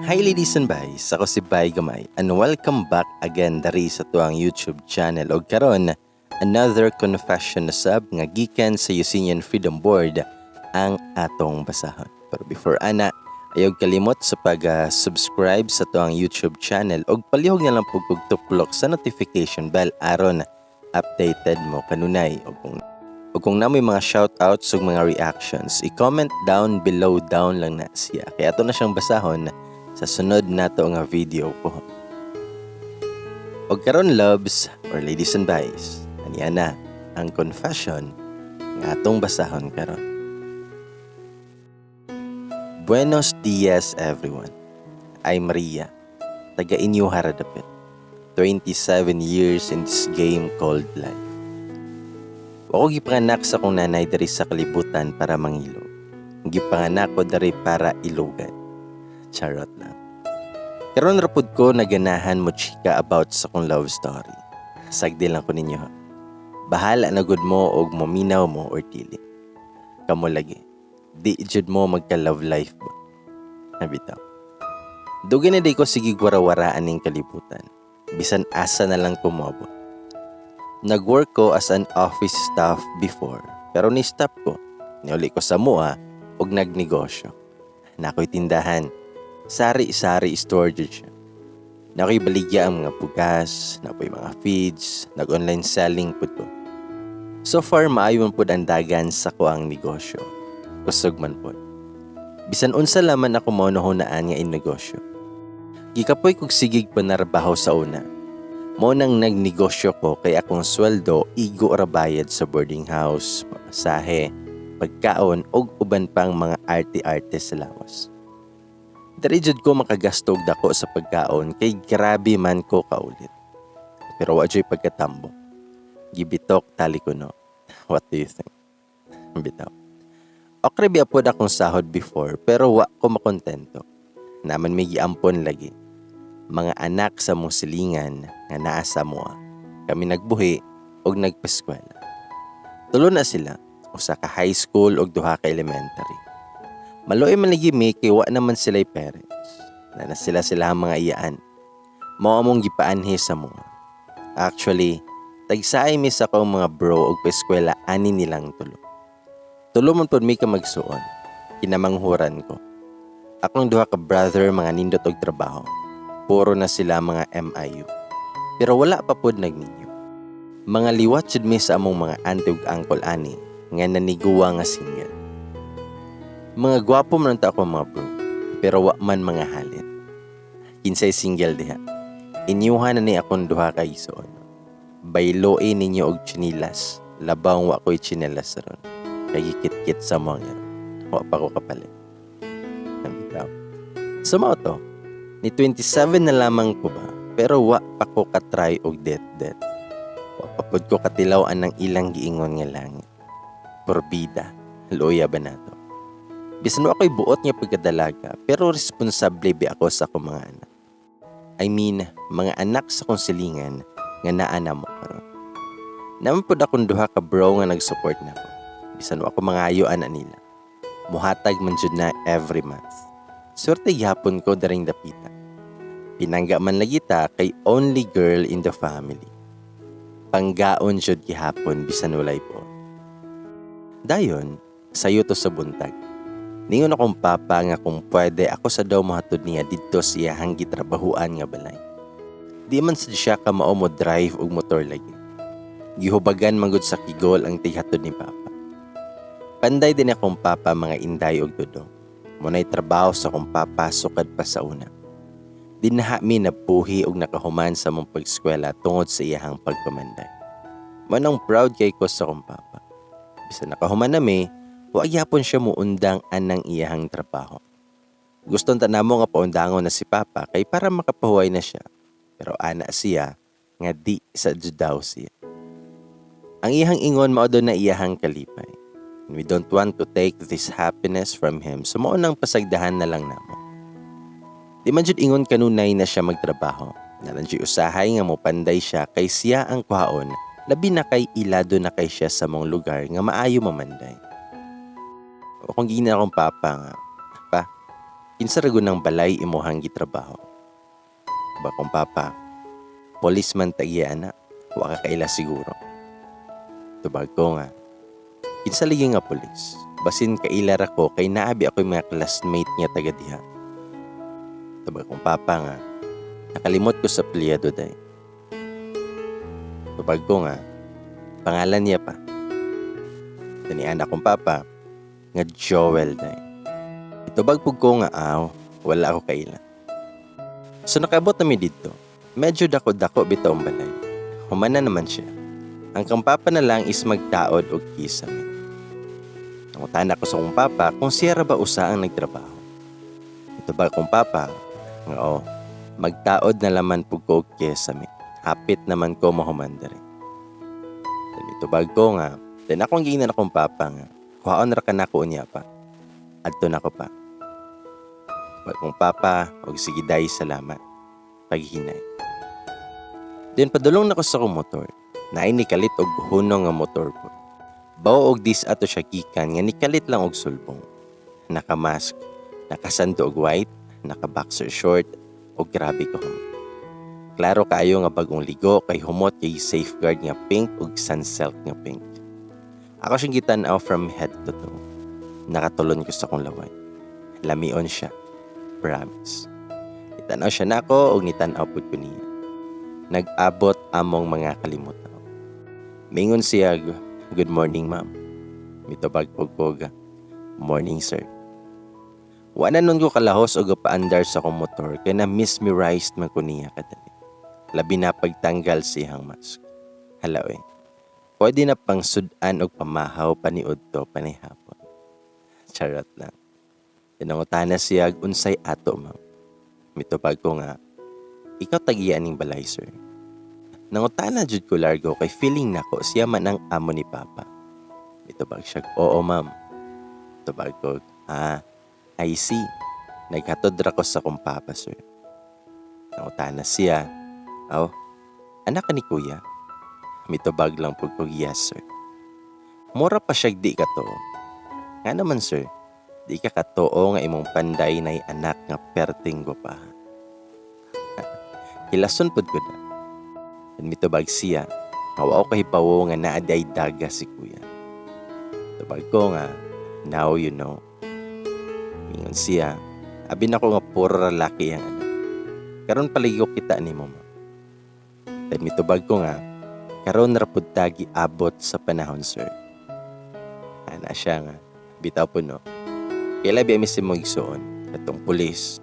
Hi, ladies and guys, ako si Bay Gamay and welcome back again dari sa atuang YouTube channel. Og karon, another confession na sab nga gikan sa Eugenian Freedom Board ang atong basahon. Pero before ana, ayaw kalimot sa pag-subscribe sa atuang YouTube channel og palihog na lang pud kog tuplok sa notification bell aron updated mo kanunay. Og kung naa moy mga shoutouts ug mga reactions, i-comment down below down lang na siya. Kaya ato na siyang basahon sa sunod nato nga video po. Og karon, loves or ladies and guys, aniya na ang confession nga atong basahon karon. Buenos dias, everyone. I'm Maria, taga inyo haradapit. 27 years in this game called life. Wa ko gipanganak sa akong nanay diri sa kalibutan para mangilog. Gipanganak ko diri para ilugan. Charot lang. Karon ra pud ko naganahan mo chika about sa akong love story. Sagdi lang ko ninyo ha. Bahala na gud mo og mominaw mo or dili. Kamo lagi. Di jud mo magka love life ba? Nabitaw. Dugay na di ko sige warawara aning kalibutan. Bisan asa na lang ko moabot. Nag-work ko as an office staff before, pero ni-stop ko. Niuli ko sa mua ug nagnegosyo. Naa ko'y tindahan. Sari-sari store jud siya. Naa ko'y baligya ang mga bugas, naa po'y mga feeds, nag-online selling pud ko. So far, maayo man pud ang dagan sa akoang negosyo. Kusog man pud. Bisan unsa laman ako mahunahunaan nga inegosyo. Gikapoy kog sigig panarbaho sa una. Mao nang nagnegosyo ko kay akong sweldo igo ra bayad sa boarding house, pamasahe, pagkaon ug uban pang mga arte-arte sa lawas. Diri jud ko makagasto og dako sa pagkaon kay grabe man ko kaulit. Pero wa juy pagkatambo. Gibitok tali ko no. What do you think? Bitaw. Okay biya pod akong sahod before pero wa ko makontento. Naa man may giampon lagi. Mga anak sa mong silingan nga naa sa amoa. Kami nagbuhi og nagpeskwela. Tulo na sila, usa ka high school ug duha ka elementary. Maluoy man lagi mi kay wa naman sila'y parents. Naa na sila sila ang mga iyaan. Mao among gipaanhi sa amoa. Actually, tagsaay mi sa akong mga bro og paeskwela ani nilang tulo. Tulo man pod mi ka magsuon. Kinamanghuran ko. Akong duha ka brother mga nindot og trabaho. Puro na sila mga MIU. Pero wala pa pod nagminyo. Mga liwat jud mi sa among mga auntie ug uncle ani nga naniguwa nga single. Mga gwapo man ta ako mga bro, pero wa man mga halin. Kinsay single diha? Inyuha na ni akong duha ka igsoon. Bayloe ninyo og tsinilas. Labawng wa ko'y tsinelas ron. Kay gikit-kit sa mga wa pa ko kapalit. Bitaw. So mao to, ni 27 na lamang ko ba, pero wa pa ko katry og det-det. Wa pa pud ko katilaw anang ilang giingon nga langit. Porbida, luya ba nato? Bisan wa ko'y buot nga pagkadalaga, pero responsable bi ako sa akong mga anak. I mean, mga anak sa akong silingan nga naa namo karon. Naa man pud akong duha ka bro nga nag-support nako. Bisan wa ko mangayo ana nila. Muhatag man jud na every month. Swerte gihapon ko daring dapita. Pinangga man lagi ta kay only girl in the family. Panggaon jud gihapon bisan walay po. Dayon, sayo to sa buntag. Ningon akong papa nga kung pwede ako sa daw mohatod niya didto sa iyahang gitrabahuan nga balay. Di man sad siya kamao mo drive og motor lagi. Gihubagan man gud sa kigol ang tighatod ni papa. Panday din akong papa mga inday og dudong. Mao nay trabaho sa akong papa sukad pa sa una. Dinha mi nabuhi og nakahuman sa among pag-eskwela tungod sa iyahang pagpamanday. Mao nang proud kay ko sa akong papa. Bisan nakahuman nami, wa gyapon siya muundang anang iyahang trabaho. Gusto ta namo nga paundangon na si papa kay para makapahuway na siya. Pero ana siya nga di sa jud daw siya. Ang iyahang ingon mao daw na iyahang kalipay. And we don't want to take this happiness from him, so mao nang pasagdahan na lang namo. Di man jud ingon kanunay na siya magtrabaho. Naa lang jud usahay nga mopanday siya kay siya ang kuhaon, labi na kay ilado na kay siya sa mong lugar nga maayo mamanday. O kung giingnan akong papa nga, "Pa, Kinsa ra gud nang balay imuhang gitrabaho? Tubag akong papa, policeman ta iya ana, wa ka kaila siguro. Tubag ko nga, kinsa lagi nga pulis? Basin kaila ra ko kay naa bi ako'y mga classmate nga taga diha. Tubag akong papa nga, nakalimot ko sa apelyido day. Tubag ko nga, pangalan niya pa. Tanian akong papa, nga Joel day. Itubag pug ko nga aw, wala ako kaila. So nakaabot na mi didto. Medyo dako-dako bitaw ang balay. Humana naman siya. Ang kang papa na lang is magtaod og kisame. Nangutana ko sa akong papa kung siya ra ba usa ang nagtrabaho. Itubag akong papa nga oh, magtaod na laman pug ko og kisame. Hapit naman ko mahuman diri. Then itubag ko nga, then akong giingnan akong papa nga, kuhaon ra ka nako unya pa. Adto na ko pa. Tubag akong papa, og sige day, salamat. Paghinay. Then padulong na ko sa akong motor. Naay nikalit og hunong nga motor po. Bawo og dis ato siya gikan nga nikalit lang og sulbong. Naka-mask, nakasando og white, naka-boxer short, og grabe ka humot. Klaro kaayo nga bagong ligo kay humot kay safeguard nga pink ug sunsilk nga pink. Ako siyang gitan-aw from head to toe. Nakatulon ko sa akong laway. Lamion siya. Promise. Nitan-aw siya nako ug nitan-aw pud ko niya. Nag-abot among mga kalimutan. Mingon siya, "Good morning, ma'am." Mitubag pug ko, "Morning, sir." Wa na nun ko kalahos og paandar sa akong motor kay na mesmerized man ko niya kadali. Labi na pagtanggal sa iyang mask. Hala oy. Pwede na pang sudan og pamahaw paniud to panay hapon. Charot lang. Tinangutana siya unsay ato, ma'am. Mitubag ko nga, ikaw tag-iya ning balay, sir. Nangutana jud ko largo kay feeling nako siya man ang amo ni papa. Mitubag siya, oo ma'am. Tubag ko, ah, I see. Naghatod ra ko sa akong papa, sir. Nangutana siya, aw, anak ka ni kuya? Mitubag lang pud ko, yes, sir. Mura pa siya di ka to. Nga naman, sir, di ka katuo nga imong panday na anak nga perting pa. Hilason pud ko na. And mitubag siya, nga wa ko kahibawo nga naa diay daga si kuya. Tubag ko nga, now you know. Mingon siya, abi nako nga puro lalaki ang anak. Karon palagi ko kita nimo, ma'am. Then mitubag ko nga, karon ra pud ta giabot sa panahon, sir. Ana siya nga, bitaw po no. Kay labi ami si mo igsuon, katong pulis.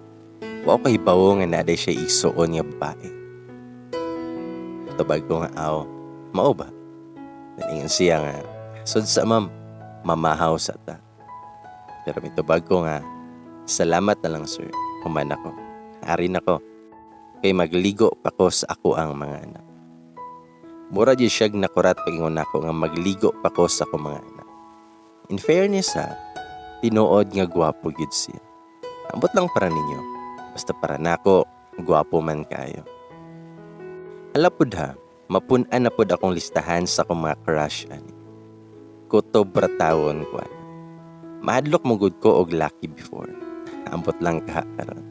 Wa ko kahibawo nga naa diay siya igsuon nga babae. Tubag ko nga, aw, mao ba? Naningon siya nga, sud sa ma'am, mamahaw sa ta. Pero mitubag ko nga, salamat na lang sir, human ako. Ari na ko, kay magligo pa ko sa ako ang mga anak. Mura di siya nakurat pag-ingon nako nga magligo pa ko sa akong mga anak. In fairness ha, tinuod nga gwapo gyud siya. Ambot lang para ninyo, basta para nako, gwapo man kayo. Hala pud ha, mapun-an na pud akong listahan sa akong mga crush ani. Kutob ra tawon ko ana. Mahadlok mo gud ko og laki before. Ambot lang ka karon.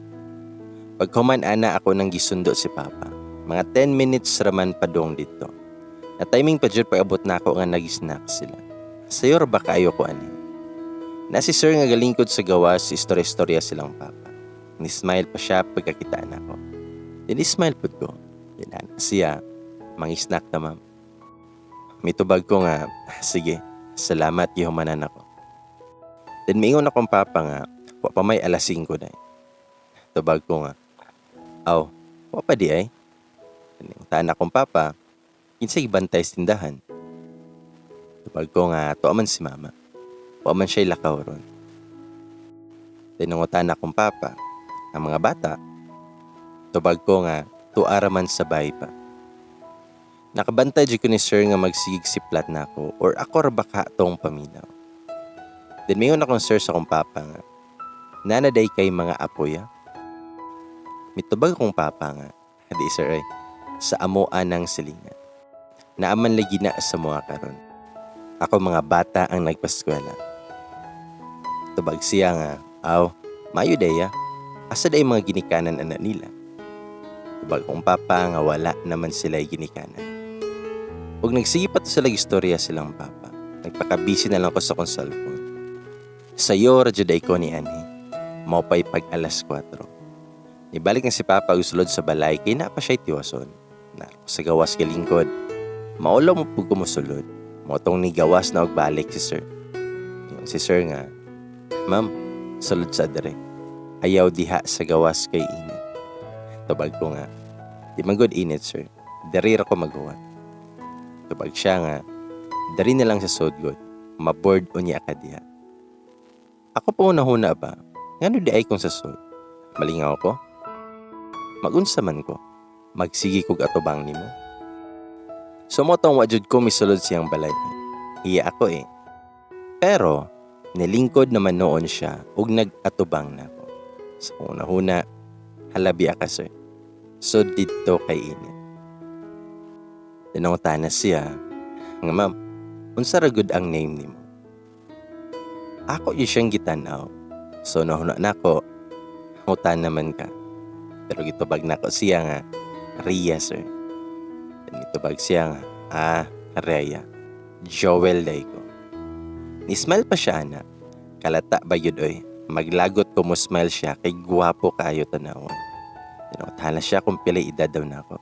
Paghuman ana ako nang gisundo si Papa. Mga 10 minutes raman padong dito. Na timing pa jud pag-abot nako nga nag-snack sila. Sayor ba kayo ko ani? Na si sir nga galingkod sa gawas, istorya-istorya silang papa. Ni-smile pa siya pagkakita nako. Then smile pud ko. Then siya, mang-snack na ma'am. Mitubag ko nga, sige, salamat gihumanan ako. Then miingon akong papa nga, wa pa may alas 5 na. Tubag ko nga, aw, wa pa di ay. Taan akong papa, kinsay bantay sa tindahan? Tubag ko nga, tuwa man si mama. Wa man siya'y lakaw ron. Then nangutan akong papa, ang mga bata. Tubag ko nga, tuara man sa bay pa. Nakabantay jud ko ni sir nga magsigig siplat na ako or ako ra baka tong paminaw. Then mingon akong sir sa akong papa nga, nanaday kay mga apoy ah. Mitubag akong papa nga, hadi sir ay, sa amoa ng silingan. Naaman lagi na sa mga karon. Ako mga bata ang nagpaskwela. Tubag siya nga, aw, mayo day ah. Asa day mga ginikanan ana nila? Tubag akong papa nga wala naman sila ginikanan. Ug nagsige pa to sila istorya silang papa. Nagpaka-busy na lang ko sa akong cellphone. Sayo ra jud ay ko ni anhi. Mao pa'y pag alas 4. Nibalik na si papa og sulod sa balay kay naa pa siya tiwason. Naa ko sa gawas galingkod. Maulaw man pud ko mosulod. Mao tong nigawas na og balik si sir. Ingon si sir nga, "Ma'am, sulod sa dere. Ayaw diha sa gawas kay init." Tubag ko nga, "Di man gud init, sir. Diri ra ko maghuwat." Tubag siya nga, "Diri na lang sa sud gud. Mabored unya ka diha." Ako pa huna ba, ngano diay kung sa sud? Malingaw ko? Magunsa man ko? Magsige kog atubang nimo? So mao tong wa jud ko misulod siyang balay. Hiya ako eh. Pero nilingkod naman noon siya ug nag-atubang nako. Sa una-huna, "Hala biya ka, sir. Sud didto kay init." Nangutana siya nga, "Ma'am, unsa ra gud ang name nimo?" Ako gyud siyang gitan-aw. So nahuna nako, ngutana man ka. Pero gitubag nako siya nga, "Ria, sir." Then gitubag siya nga, "Ah, Rhea. Joel diay ko." Ni-smile pa siya ana. Kalata ba yun oy? Maglagot ko mo smile siya kay gwapo kaayo tanawon. Tinutana siya kung pilay edad daw nako.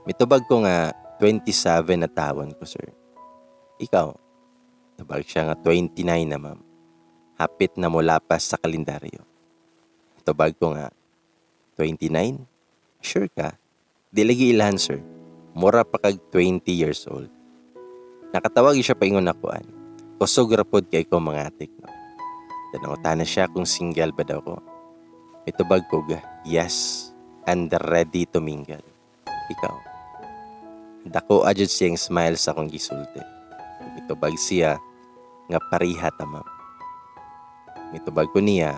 Mitubag ko nga 27 na tawon ko, sir. "Ikaw?" Tubag siya nga 29 na, ma'am. Hapit na molapas sa kalendaryo. Tubag ko nga, "29? Sure ka? Di lagi ilhan, sir. Mura pa kag 20 years old." Nakatawag siya paingon nako an. "Kusog ra pod kay ko mga atik, no?" Nangutana siya kung single ba daw ko. Mitubag ko ga, "Yes, and ready to mingle. Ikaw?" Dako jud siyang smile sa akong gisulti. Mitubag siya nga pariha ta, ma'am. Mitubag ko niya,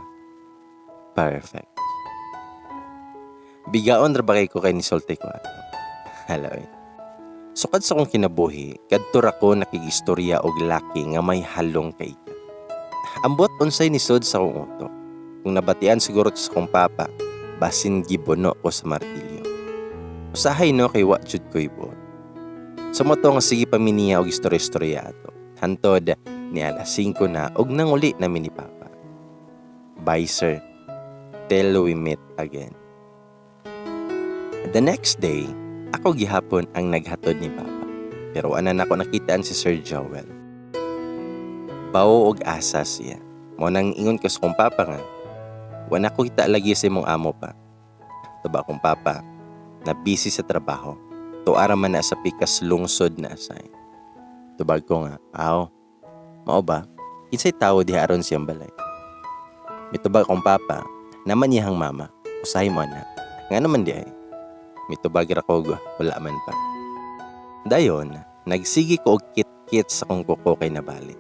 "Perfect." Bigaon ra ba kay ko kay nisulti ko ato? Hala oy. Sukad sa akong kinabuhi, kadto ra ko nakigistorya og laki nga may halong kaiga. Ambot unsay nisod sa akong utok. Kung nabatian siguro sa akong papa, basin gibuno ko sa martilyo. Usahay no kay wa jud ko'y buot. Sa mao to nga sige pa mi niya og istorya-istorya ato. Hantod ni alas 5 na og nanguli na mi ni papa. Bye, sir. Till we meet again. The next day, ako gihapon ang naghatod ni papa. Pero ana nako nakitaan si Sir Joel. Bawo og asa siya. Mao nang ingon ko sa kong papa nga, "Wala ko kita lagi sa imong amo pa." Tubag akong papa, na busy sa trabaho. Tuara man na sa pikas lungsod na asay. Tubag ko nga, "Aw, mao ba? Kinsay tawo diha aron siyang balay?" Mitubag akong papa, naman iyahang mama, usahay mo na. Nga naman diay? Mitubag ra ko, wala man pa. Dayon, nagsige ko og kit-kit sa kong kuko kay nabali.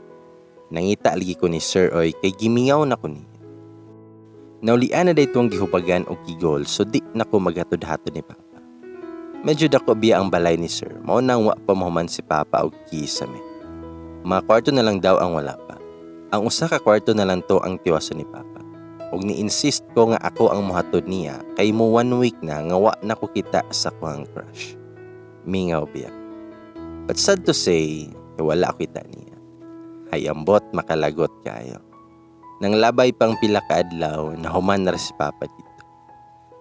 Nangita lagi ko ni sir oy kay gimingaw na ko niya. Naulian na dayto ang gihubagan og kigol so di na ko maghatod-hatod ni papa. Medyo dako biya ang balay ni sir, mao nang wa pa mahuman si papa og kisame. Mga kwarto na lang daw ang wala pa. Ang usa ka kwarto na lang to ang tiwason ni papa. Ug ni-insist ko nga ako ang mohatod niya kay mo one week na nga wa na ko kita sa kuhang crush. Mingaw biya. But sad to say, wala ko kita niya. Hay ambot makalagot kayo. Nang labay pang pila ka adlaw, nahuman na ra si papa didto.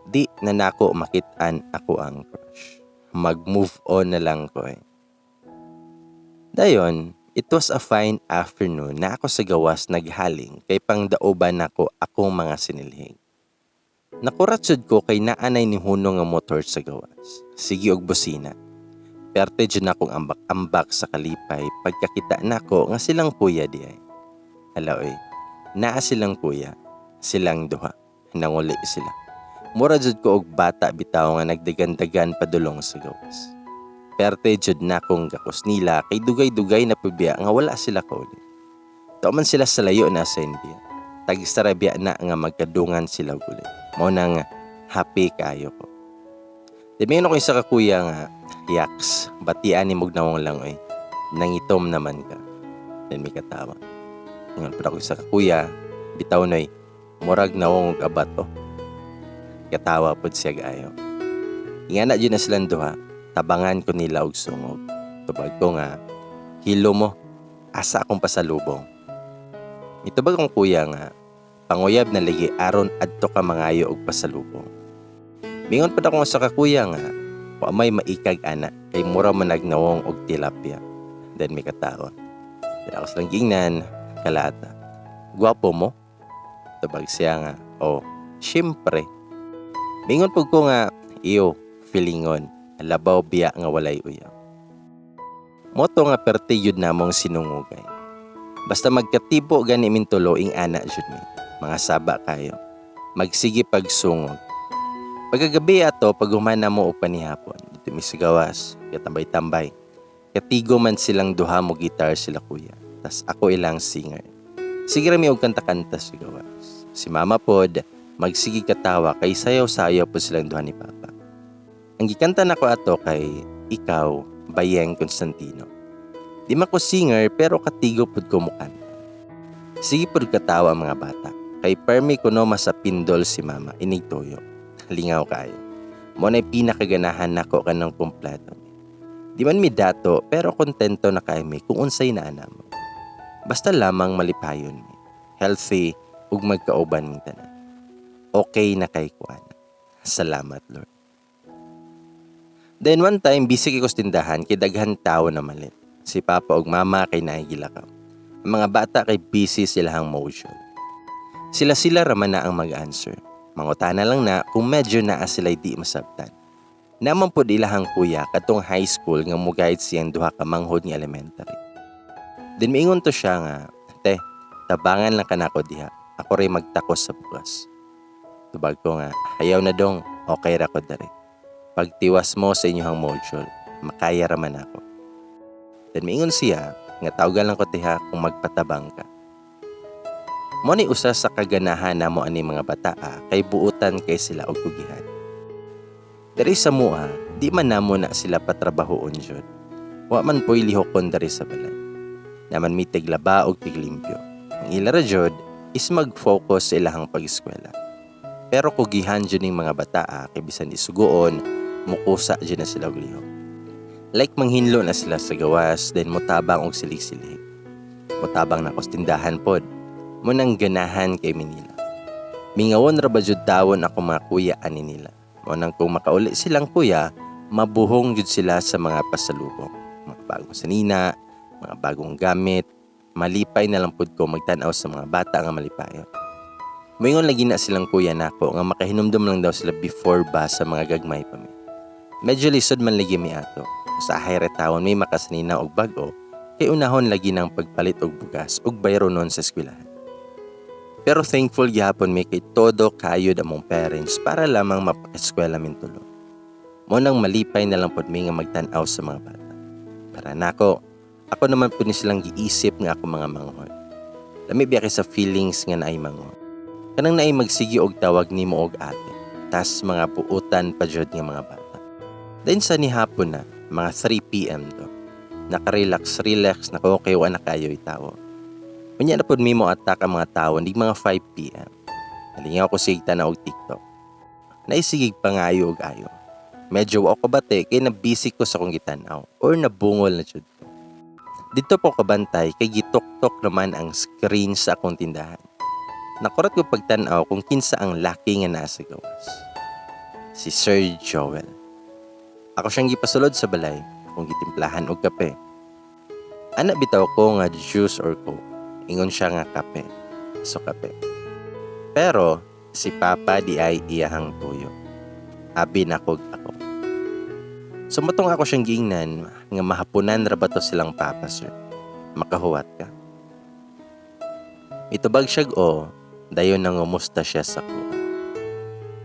Di na nako makit-an ako ang crush. Mag-move on na lang ko eh. Dayon, it was a fine afternoon na ako sa gawas naghaling kay pangdaoban nako akong mga sinilhig. Nakurat sud ko kay naanay ni hunong nga motor sa gawas. Sige og busina. Perte jud akong ambak-ambak sa kalipay pagkakita nako nga silang kuya diay. Hala oy, naa silang kuya, silang duha. Nanguli sila. Mura jud ko og bata bitaw nga nagdagan-dagan padulong sa gawas. Perte jud na akong gakos nila kay dugay-dugay na pud biya nga wala sila kauli. Tuo man sila sa layo na sa India. Tag-isa ra biya na nga magkadungan sila og uli. Mao nang happy kaayo ko. Di ko isa ka kuya nga, "Yaks, batian ni mog nawong lang oy. Nangitom naman ka." Then may katawa. Ingon pa ako isa ka kuya, "Bitaw noy, murag nawong og abat oh." Katawa pod siya ayo. Ingana jud na silang duha, tabangan ko nila og sungog. Tubag ko nga, "Hilo mo, asa akong pasalubong?" Mitubag akong kuya nga, "Panguyab na lagi aron adto ka mangayo og pasalubong." Mingon pud ako sa kakuya nga, "Wa may maikag ana kay mura man nagnawong og tilapia." Then may katawa. Then ako silang gingnan, "Kalata. Gwapo mo?" Tubag siya nga, "Oh, syempre." Mingon pud ko nga, "Iyo, feelingon, labaw biya nga walay uyab." Mao to nga perti yun namong sinungugay. Basta magkatibo gani min tulo, ing ana jud mi. Mga saba kayo. Magsige pagsungog. Pagkagabi ato, pag human na mo og panihapon, dito mi sa gawas, katambay-tambay. Katigo man silang duha mo gitar sila kuya. Tas ako ilang singer. Sige ra mi og kanta-kanta sa gawas. Si mama pod, magsige katawa kay sayaw-sayaw pod silang duha ni papa. Ang gikanta nako ato kay "Ikaw" by Yeng Constantino. Di man ko singer pero katigo pod ko mukanta. Sige pod katawa ang mga bata. Kay permi kuno masapindol si mama inig tuyo. Lingaw kayo. Mao na'y pinakaganahan nako kanang kumpleto. Di man mi dato pero kontento na kay mi kung unsay naa namo. Basta lamang malipayon mi. Healthy ug magkauban ming tanan. Okay na kay kuan. Salamat, Lord. Then one time, busy kay ko sa tindahan kay daghan tao na malit. Si papa ug mama kay naigilakaw. Ang mga bata kay busy silahang motion. Sila-sila raman na ang mag-answer. Mangutana lang na kung medyo naa sila'y di masabtan. Naman pod ilahang kuya katong high school nga mo-guide siyang duha ka manghod nga elementary. Then miingon to siya nga, "Te, tabangan lang kanako diha. Ako ray magtakos sa bukas." Tubag ko nga, "Ayaw na dong, okay ra ko diri. Pagtiwas mo sa inyong module, makaya raman ako." Then miingon siya nga tawagan lang ko tiha kung magpatabang ka. Mo ni usa sa kaganahan namo ani mga bataa kay buutan kay sila og kugihan. Diri sa mua, di man namo na sila patrabahoon jud. Wa man po'y lihokon diri sa balay. Naman mi tiglaba og tiglimpyo. Ang ila ra jud is mag-focus sa ilahang pag-eskwela. Pero kugihan jud ning mga bataa kay bisan isugoon, mukusa jud na sila og lihok. Like manghinlo na sila sa gawas, then motabang og silig-silig. Motabang na ko sa tindahan pod. Mo nang ganahan kay Manila. Mingawon ra ba jud tawon ako mga kuya ani nila. Mo nang kung makauli silang kuya, mabuhong jud sila sa mga pasalubong. Mga bagong sanina, mga bagong gamit, malipay na lang pud ko magtan-aw sa mga bata nga malipayon. Moingon lagi na silang kuya nako nga makahinumdum lang daw sila before ba sa mga gagmay pa mi. Medyo lisod man lagi mi ato. Usahay ra tawon may makasanina og bag-o kay unahon lagi ng pagpalit og bugas ug bayronon sa eskwelahan. Pero thankful gihapon mi kay todo kayod among parents para lamang mapakeskwela min tulo. Mo nang malipay na lang pod mi nga magtan-aw sa mga bata. Para nako, ako naman pud ni silang giisip nga ako mga manghod. Lami biya kay sa feelings nga naay manghod. Kanang naay magsigi og tawag nimo og ate. Tas mga buutan pa jud nga mga bata. Then sa nihapon na, mga 3 p.m. to. Nakarelax relax na ko kay wa na kayo'y tawo. Unya na pod mi mo attack ang mga tawo nig mga 5 p.m. Nalingaw ko sig tan-aw og TikTok. Naisigig pangayo og ayo. Medyo wa ko bate kay na busy ko sa akong gitan-aw or nabungol na jud ko. Dito po kabantay kay gituktok naman ang screen sa akong tindahan. Nakurat ko pagtan-aw kung kinsa ang laki nga nasa gawas. Si Sir Joel. Ako siyang gipasulod sa balay, akong gitimplahan og kape. Ana bitaw ko nga juice or coke. Ingon siya nga kape. So kape. Pero si Papa di ay iyahang tuyo. Abi nakog ako. So matong ako siyang giingnan nga mahapunan ra ba to silang papa, sir? Makahuwat ka. Mitubag siyag o, dayon nangumusta siya sa kuha.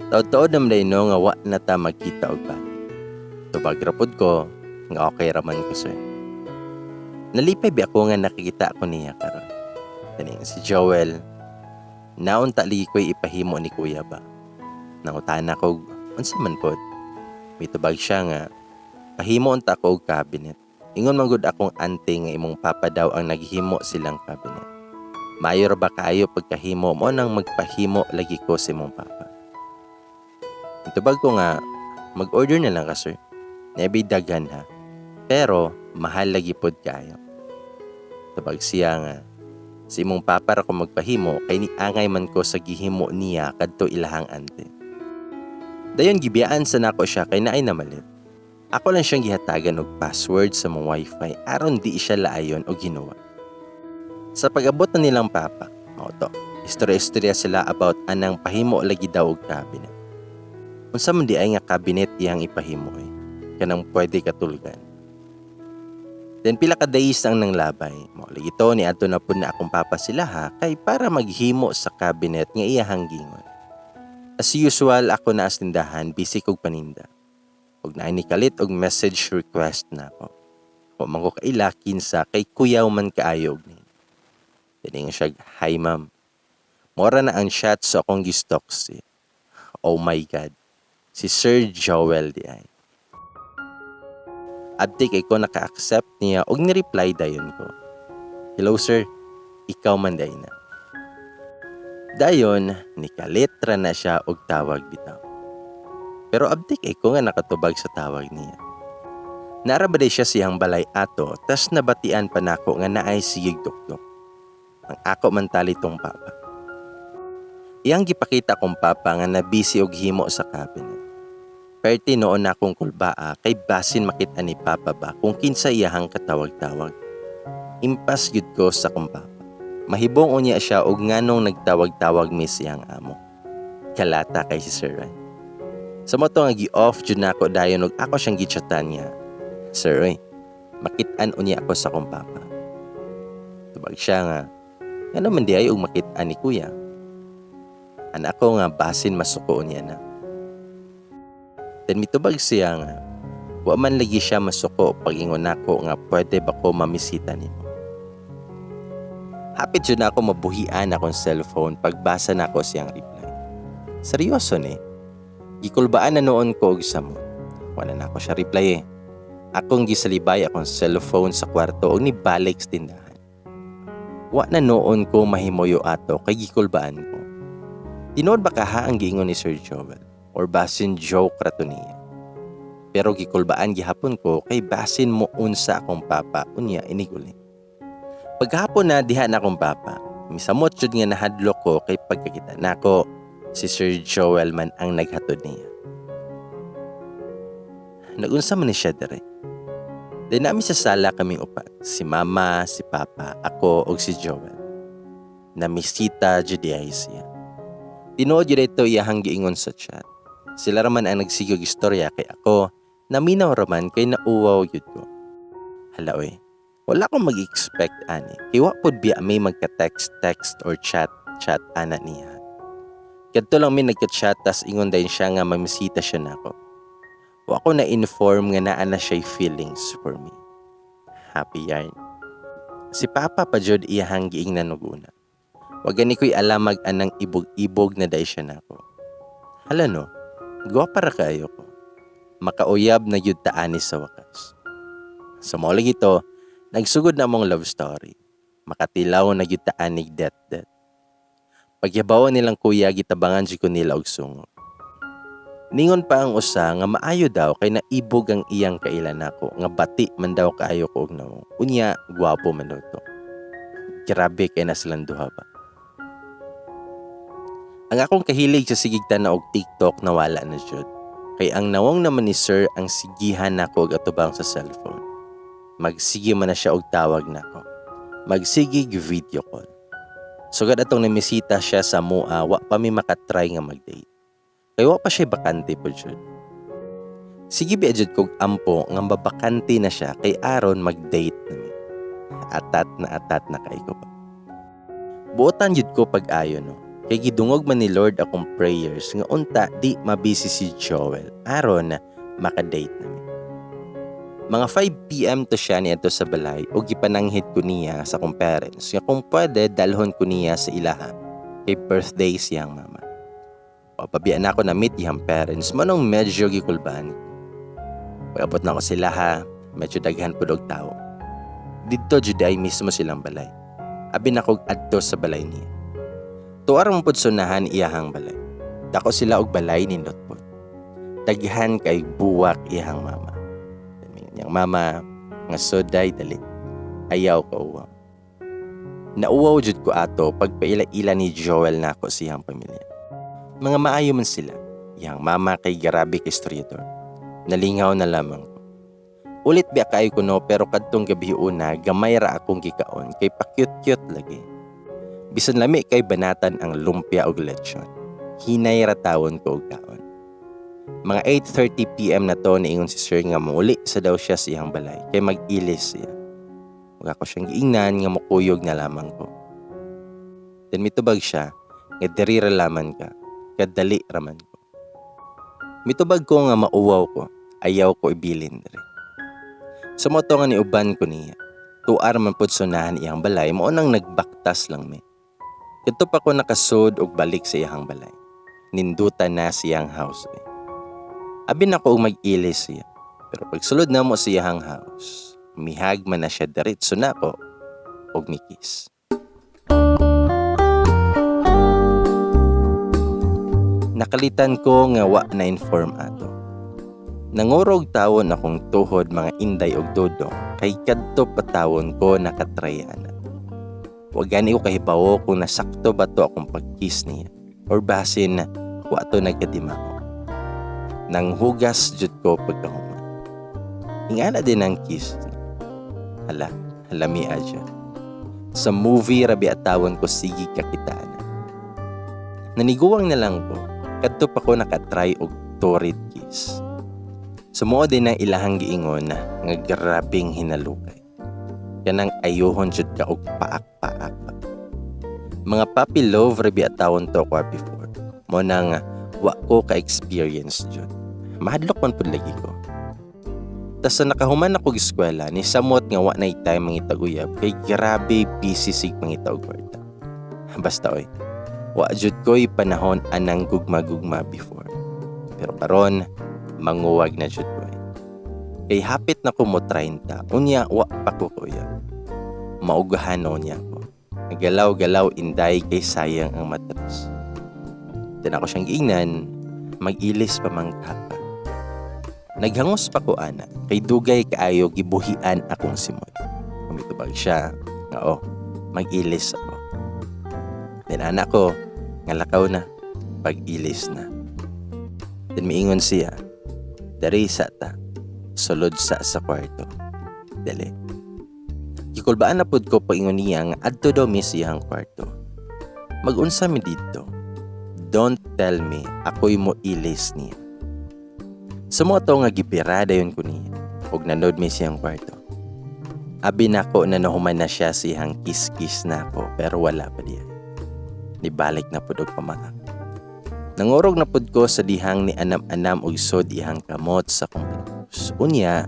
Taod-taod naman day no nga wa na ta magkita og balik. Tubag ra pod ko nga okay raman ko, sir. Nalipay bi ako nga nakikita ko niya karon. Kaning si Joel, naunta lagi ko'y ipahimo ni kuya ba. Nangutana ko unsa man pod. Mitubag siya nga pahimo unta ko og cabinet. Ingon man gud akong ante nga imong papa daw ang naghimo silang cabinet. Maayo ra ba kaayo pagkahimo mo nang magpahimo lagi ko sa imong papa. Nitubag ko nga, "Mag-order na lang ka, sir. Naay daghan ha. Pero mahal lagi pod kaayo." Tubag siya nga, "Sa imong papa ra ko magpahimo kay niangay man ko sa gihimo niya kadto ilahang ante." Dayon gibiyaan sa nako siya kay naay namalit. Ako lang siyang gihatagan og password sa among wifi aron di siya laayon og hinuwa. Sa pag-abot na nilang papa, mao to, istorya-istorya sila about anang pahimo lagi daw og cabinet. Unsa man diay nga cabinet iyang ipahimo eh, kanang pwede katulgan. Then pila ka days ang nanglabay. Mao lagi to, niadto na pud na akong papa sila ha kay para maghimo sa cabinet nga iyahang giingon. As usual, ako naa sa tindahan, busy kog paninda. Ug naay nikalit og message request nako. Wa man ko kaila kinsa kay kuyaw man kaayo og name. Then siya, "Hi, ma'am." Mora na ang chat sa akong gistalk si. Oh my God. Si Sir Joel diay. Abti kay ko naka-accept niya og ni-reply dayon ko. "Hello, sir, ikaw man diay na." Dayon, nikalit ra na siya og tawag bitaw. Pero abti kay ko nga nakatubag sa tawag niya. Naa ra ba siya siyang balay ato, tas nabatian pa nako nga naay sigig dukdok. Ang ako man tali tong papa. Iyang gipakita kong papa nga nabisi og himo sa cabinet. Perti noon na akong kulbaa kay basin makita ni papa ba kung kinsa iyahang katawag-tawag. Impas gyud ko sa akong papa. Mahibong unya siya og nganong nagtawag-tawag mi siyang amo. Kalata kay si Sir Ray. Sa mao to nga gi-off jud nako dayon og ako siyang gichatan niya. "Sir Ray, makit-an unya ako sa akong papa." Tubag siya nga, "Ngano man diay og makit-an ni kuya?" Ana ako nga basin masuko niya na. Then mitubag siya nga, wa man lagi siya masuko pag ingon nako nga pwede ba ko mamisita nimo. Hapit jud na ako mabuhian akong cellphone pagbasa nako siyang reply. Seryoso ni. Gikulbaan na noon ko og samot. Wala na ako siya reply eh. Akong gisalibay akong cellphone sa kwarto og nibalik sa tindahan. Wa na noon ko mahimuyo ato kay gikulbaan ko. Tinuod ba kaha ang giingon ni Sir Joel or basin joke ra to niya? Pero gikulbaan gihapon ko kay basin mo unsa akong papa unya iniguli. Paghapon na diha na akong papa. Misamot jud nga nahadlok ko kay pagkakita nako si Sir Joel man ang naghatod niya. Nagunsa man ni siya dire? Then naa mi sa sala kaming upat, si mama, si papa, ako ug si Joel. Namisita jud diay siya. Tinuod jud ito iyahang giingon sa chat. Sila raman ang nagsigog istorya kay ako, naminaw raman kay nauwaw jud ko. Hala oy, wala akong mag-expect ani. Kay wa pod biya may magka-text text or chat chat ana niya. Kadto lang mi nagka-chat tas ingon dayon siya nga mamisita siya nako. Wa ko na-inform nga naa na siya feelings for me. Happy yarn. Si Papa pa jud iyahang giingnan og una. Wa gani ko'y alamag anang ibog-ibog na day siya nako. Hala no, gwapa ra kaayo ko. Makauyab na gyud ta ani sa wakas. Sa mao lagi to, nagsugod na among love story. Makatilaw na gyud ta anig det det. Pagyabaw nilang kuya, gitabangan jud ko nila og sungo. Ningon pa ang usa nga maayo daw kay naibog ang iyang kaila nako nga bati man daw kaayo ko og nawong. Unya gwapo man daw to. Grabe kay na silang duha ba. Ang akong kahilig sa sigig tan-aw og TikTok nawala na jud. Kay ang nawong naman ni sir ang sigihan nako og atubang sa cellphone. Magsige man na siya og tawag nako. Magsigig video call. Sugad atong namisita siya sa mua, wa pa mi makatry nga mag-date. Kay wa pa siya bakante po jud. Sige biya jud kog ampo nga mabakante na siya kay aron mag-date na mi. Atat na kay ko pa. Buotan jud ko pag-ayo no. Kay gidungog man ni Lord akong prayers nga unta di mabisi si Joel aron makadate na mi. Mga 5 p.m. to siya niadto sa balay ug gipananghid ko niya sa akong parents nga kung pwede dalhon ko niya sa ilaha kay birthday siyang mama. Pabiya na ako na meet iyang parents manong medyo gikulbaan ko. Pag-abot na ako sila ha, medyo daghan pud og tao. Didto jud ay mismo silang balay. Abi na kog adto sa balay niya. Tuwa ra man pud sunahan iyahang balay. Dako sila og balay, nindot pod. Daghan kay buwak iyang mama. Iyang mama nga suday dali. Ayaw ka uwaw. Nauwaw jud ko ato pagpaila-ila ni Joel nako siyang pamilya. Mga maayo man sila. Iyang mama kay grabe kay istoryador. Nalingaw na lamang ko. Ulit biya kaayo ko no, pero kadtong gabi una gamay ra akong gikaon kay pa-cute-cute lagi. Bisan lami kay banatan ang lumpia og lechon. Hinay ra tawon ko og kaon. Mga 8:30 p.m. na to, niingon si sir nga muuli sa daw siya sa iyang balay kay mag-ilis siya. Ug ako siyang giingnan nga mukuyog na lamang ko. Then mitubag siya nga diri ra laman ka, kadali raman ko. Mitubag ko nga mauwaw ko, ayaw ko ibilin diri. Sa mao to nga niuban ko niya. Tuar man pud sunahan iyang balay, mao nang nagbaktas lang mi. Kadto pa ko nakasud og balik sa iyang balay. Nindutan na siyang house eh. Abi nako og mag-ilis siya. Pero pagsulod namo sa iyang house, mihag man na siya diretso nako og mikis. Nakalitan ko nga wa na inform ato. Nangurog tawon akong tuhod, mga inday og dudong, kay kadto patawon ko nakatry ana. Wa gani ko kahibawo kung nasakto ba to akong pag-kiss niya or basin wa to nagkadimao. Nanghugas jud ko pagkahuman. Ingana din ang kiss. Hala, halami adya. Sa movie rabi atawon ko sige kakitaan. Naniguwang na lang ko, kadto pa ko nakatry og torrid kiss. Sumuo din ang ilahang giingon nga grabing hinalukay. Kanang ayuhon jud ka og paak-paak ba. Mga puppy love rabi atawon to ko before. Mo nang wa ko ka-experience jud. Mahadlok man pud lagi ko. Tas sa nakahuman ako eskwela, ni samot nga wa na time mangitag uyab kay grabe busy sig mangita og kwarta. Basta oy, wa jud ko'y panahon anang gugma-gugma before. Pero karon manguwag na jud ko. Kay hapit na ko mo 30, unya wa pa ko kuya. Maugahan niya ko. Nagalaw-galaw inday kay sayang ang matras. Then ako siyang giingnan, mag-ilis pa man ka. Naghangos pa ko ana, kay dugay kaayo gibuhian akong simoy. Kumitubag siya, nga oh, mag-ilis ako. Then anak ko, nga lakaw na, pag-ilis na. Then miingon siya, dari sa ta, sulod sa kwarto. Dali. Gikulbaan na pud ko paingon niya nga adto daw mi siyang kwarto. Mag-unsa mi didto? Don't tell me ako'y mo ilis niya. Sa mo to nga gibira dayon ko niya ug nanood mi siyang kwarto. Abi nako na nahuman na siya siyang kiss-kiss nako pero wala pa diya. Nibalik na pud og pamaak. Nangurog na pud ko sa dihang ni anam-anam og sod iyang kamot sa akong blouse. Unya,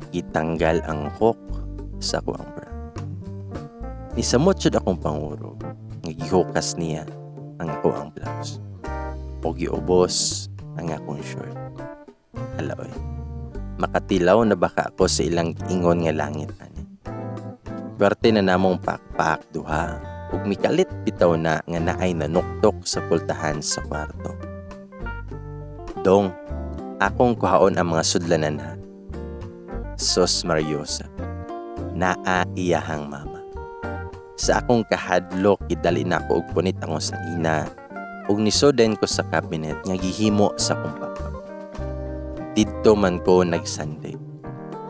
gitanggal ang hook sa akong bra. Nisamot jud akong pangurog nga gihukas niya ang ako ang blouse. O giubos ang akong short. Hala oy. Makatilaw na baka ako sa ilang giingon nga langit ani. Pwerte na namong pakpak duha ug mikalit bitaw na nga naay nanuktok sa pultahan sa kwarto. Dong, akong kuhaon ang mga sudlanan ha. Sos Mariosa, naa iyahang mama. Sa akong kahadlok, gidali na ako og punit akong sanina ug nisoden ko sa cabinet nga gihimo sa akong papa. Didto man ko nagsanday.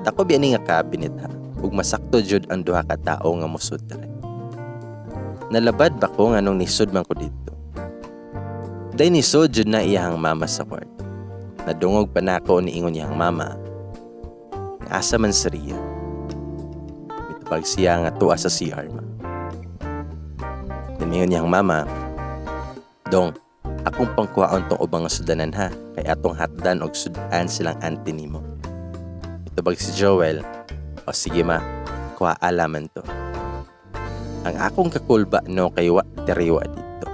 Dako biya ni nga cabinet ha, ug masakto jud ang duha ka tawo nga mosud diri. Nalabad ba ko nga nung nisod man ko didto? Day nisod jud na iyahang mama sa kwarto. Nadungog pa nako niingon iyang mama. Asa man si Ria? Mitubag siya nga tuwa sa CR ma. Niingon iyang mama, "Dong, akong pangkuhaon tong ubang nga sudanan ha, kay atong hatdan og sudan silang auntie nimo." Mitubag si Joel, "O sige ma, kuha alaman to." Ang akong kakulba no kay wa diriwa dito.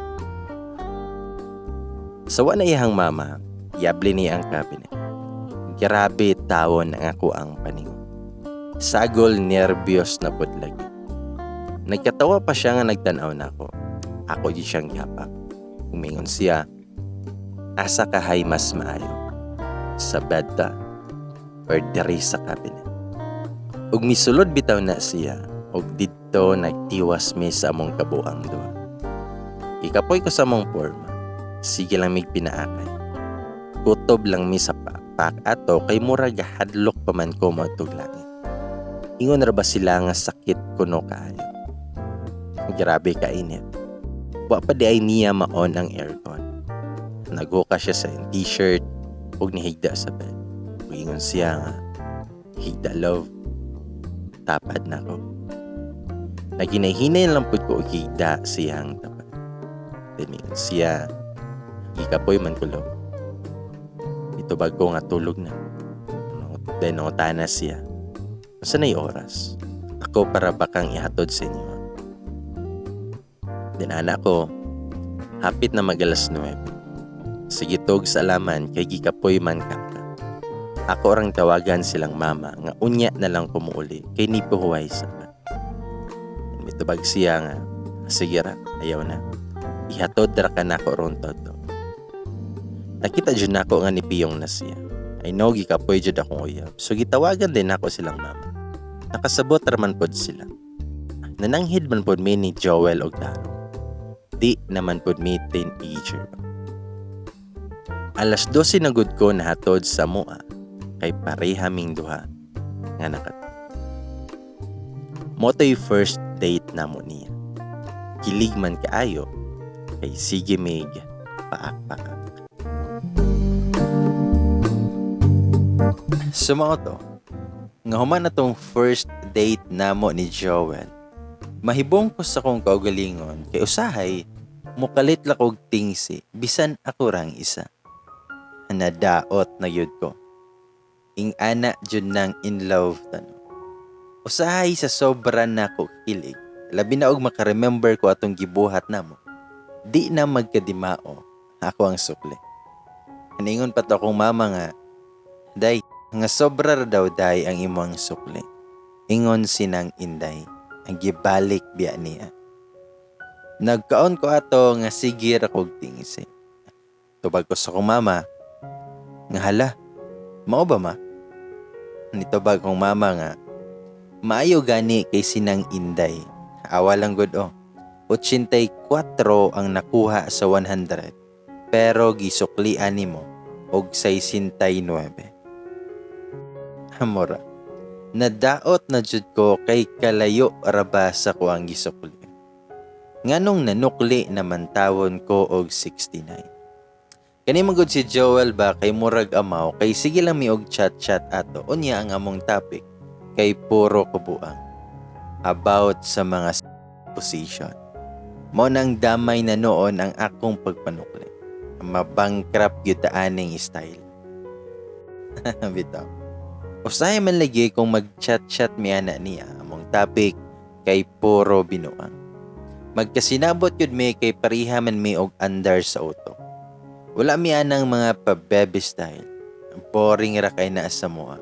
Sa wa na iyang mama, yabli niya ang cabinet. Grabe tawon ang ako ang paningon. Sagol nervyos na pud lagi. Nagkatawa pa siya nga nagtan-aw na ako. Ako di siyang gihapak. Umingon siya, "Asa kahay mas maayo?" Sa bed ta or diri sa cabinet. Ug misulod bitaw na siya ug didto nagtiwas mi sa among kabuang duha. Gikapoy ko sa among porma. Sige lang mig pinaakay. Kutob lang mi sa pakpak ato kay murag hadlok pa man ko moadtog langit. Ingon ra ba sila nga sakit kuno kaayo. Grabe kainit. Wa pa diay niya ma-on ang aircon. Naghuka siya sa t-shirt ug nihigda sa bed. Ug ingon siya nga, "Higda, love. Tapad na ko." Naghinay-hinay lang pud ko og higda sa iyang tapad. Then ingon siya, "Gikapoy man ko, love." Itubag ko nga tulog na. Then nangutana siya, "Unsa na'y oras? Ako para ba kang ihatod sa inyo?" Then ana ko, "Hapit na mag alas 9. Sige tog sa alaman kay gikapoy man ka. Ako rang tawagan silang mama nga unya na lang ko muuli kay nipuhuway sa pa." Mitubag siya nga, "Sige ra, ayaw na. Ihatod ra ka nako ron todo." Nakita jud nako nga nipiyong na siya. I know gikapoy jud akong uyab. So gitawagan din nako silang mama. Nakasabot ra man pod sila. Nananghid man pod mi ni Joel og tarong. Di naman pod mi teenager ba. Alas 12 na gud ko nahatod sa mua kay pareha ming duha nga nakat. Mao to'y first date namo niya. Kilig man kaayo kay sige mig paak-paak. So mao to, nga human na tong first date namo ni Joel, mahibong ko sa akong kaugalingon kay usahay mukalit la kog tingsi bisan ako rang isa. Nadaot na gyud ko. Ing-ana jud nang in love tano. Usahay sa sobra na ko kilig, labi na og makaremember ko atong gibuhat namo. Di na magkadimao ako ang sukli. Haningon pa to akong mama nga, "Day, nga sobra ra daw day ang imong sukli." Ingon sinang Inday, ang gibalik biya niya. Nagkaon ko ato nga sige ra kog tingsi. Tubag ko sa akong mama, nga hala, mao ba ma? Nitubag kong mama nga, "Maayo gani kay sinang Inday. Awa lang gud oh. 84 ang nakuha sa 100 pero gisuklian nimo og 69." Amora. Nadaot na jud ko kay kalayo ra ba sa kuang gisukli. Nganong nanukli naman tawon ko og 69. Kani man gud si Joel ba kay murag amaw kay sige lang mi og chat-chat ato. Unya ang among topic kay puro kubuang about sa mga position. Mao nang damay na noon ang akong pagpanukli. Mabangkrap gyud ta aning style. Bitaw. Usahay man lagi kung mag-chat-chat mi ana niya, among topic kay puro binuang. Magkasinabot yun mi kay pareha man mi og andar sa utok. Wala mi anang mga pa-bebe style. Boring ra kay naa sa mua.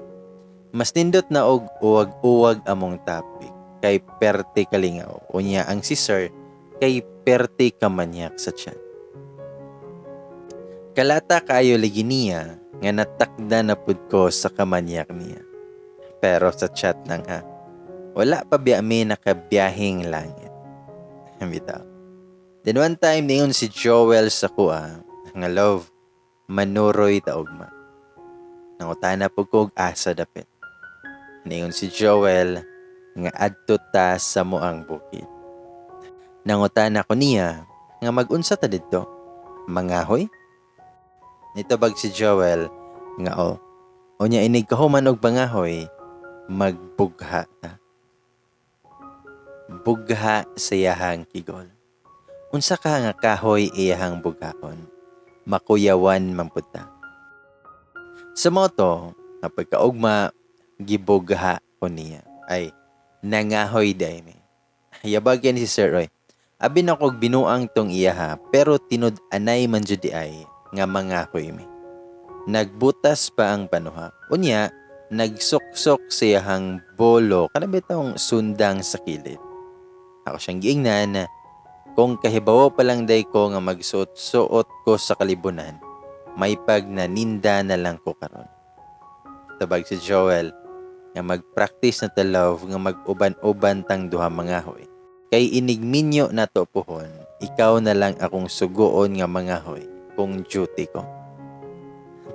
Mas nindot na og uwag-uwag among topic kay perte kalingaw. Unya ang si sir kay perte kamanyak sa chat. Kalata kaayo lagi niya nga natakda na pud ko sa kamanyak niya. Pero sa chat lang ha. Wala pa biya mi nakabiyahing langit. Bitaw. Then one time ningon si Joel sa kuha nga, "Love, manuroy ta ugma." Nangutana pud ko og asa dapit. Ningon si Joel nga adto ta sa muang bukid. Nangutana ko niya nga mag-unsa ta didto? Mangahoy? Nitubag si Joel nga o. Unya inig kahuman og pangahoy, magbugha ta. Bugha sa iyahang kigol. Unsa ka nga kahoy iyahang bughaon? Makuyawan man pud ta. Sa mao to, nga pagkaugma, gibugha ko niya. Ay, nangahoy day mi. Yabag yan si Sir Roy. Abi na kog binuang tong iyaha, pero tinud-anay man jud di ay nga mangahoy mi. Nagbutas pa ang panuha. Unya, nagsuksok sa iyahang bolo kana bitong sundang sa kilid. Ako siyang giingnan, kung kahibawo pa lang day ko nga magsuot-suot ko sa kalibunan, May pag naninda na lang ko karon. Tubag si Joel nga mag-practice na ta, love, nga mag-uban-uban tang duha mangahoy. Kay inigminyo nato puhon, ikaw na lang akong suguon nga mangahoy kung duty ko.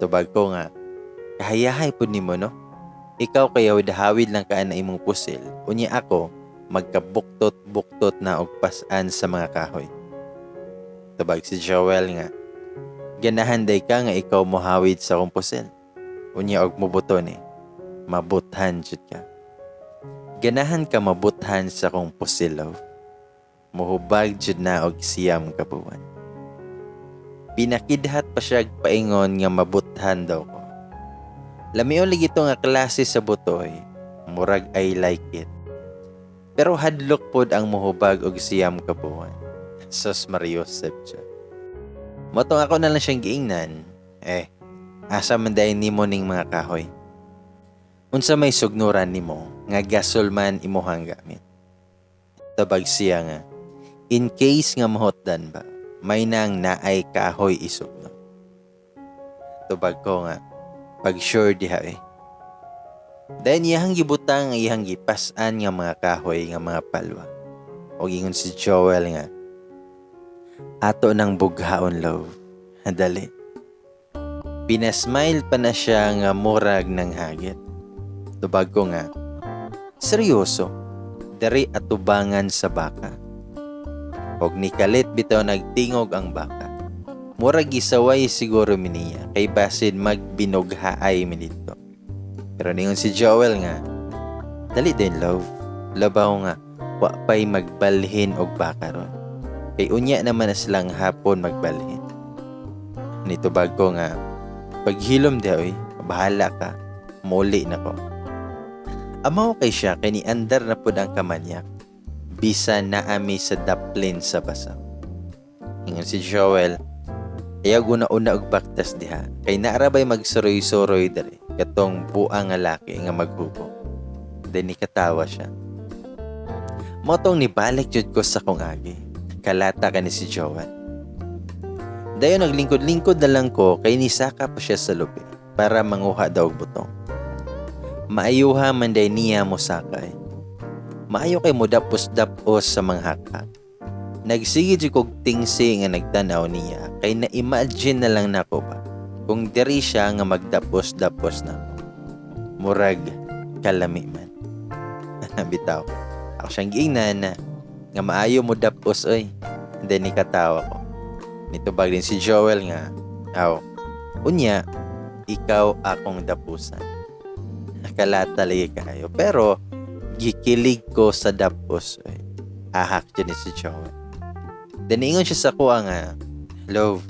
Tubag ko nga, kahayahay pud nimo, no? Ikaw kay hawid lang ka na imong pusil, unya ako magkabuktot-buktot na og pas-an sa mga kahoy. Tubag si Joel nga, ganahan day ka nga ikaw mohawid sa akong pusil. Unya og mobuto ni, mabuthan jud ka. Ganahan ka mabuthan sa akong pusil, love. Muhubag jud na og 9 ka buwan. Pinakidhat pa siya paingon nga mabuthan daw ko. Lamion lagi ito nga klase sa butoy. Murag I like it. Pero hadlok pod ang muhubag og 9 ka buwan. Sus Mariosep jud. Motong ako na lang siyang giingnan. Eh, asa man diay nimo ning mga kahoy? Unsa may sugnuran nimo nga gasol man imuhang gamit? Tubag siya nga, in case nga mahotdan ba, may nang naay kahoy isugno. Tubag ko nga, pag sure diha eh. Dayon iyahang gibutang ang iyahang gipas-an nga mga kahoy nga mga palwa. Og ingon si Joel nga, ato nang bughaon, love. Dali. Pinasmile pa na siya nga murag ng hagit. Tubag ko nga, seryoso, dari atubangan sa baka. Og nikalit bitaw nagtingog ang baka. Murag gisaway siguro mi niya, kay basin magbinughaay mi didto. Pero ningon si Joel nga, dali din, love. Labaw nga, wa pa'y magbalhin og baka ron. Kay unya naman na silang hapon magbalhin. Nitubag ko nga, paghilom di oy, bahala ka, muli na ko. Amaw kay siya kay ni andar na pud ang kamanyak, bisa naami sa daplin sa basa. Ingon si Joel, ayaw guna-una og baktas diha, kay naarabay magsuroy-suroy diri, katong buang nga laki nga maghubo. Then ni katawa siya. Motong nibalik jud ko sa kong agi. Kalata ka ni si Joel. Dayon naglingkod-lingkod na lang ko kay nisaka pa siya sa lubi para manguha daw og butong. Maayuha man day niya mosakay. Maayo kay mo dapos-dapos sa mga hakhak. Nagsige jud kog tingsi nga nagtanaw niya kay na-imagine na lang nako ba kung diri siya nga magdapos-dapos nako. Murag kalami man. Bitaw. Ako siyang giingnan na nga maayo mo dapos oy. Then ni katawa ko. Nitubag din si Joel nga, aw, unya, ikaw akong dapusan. Nakalata lagi kayo. Pero, gikilig ko sa dapos. Oy. Ahak dyan ni si Joel. Then ingon siya sa kuha nga, love,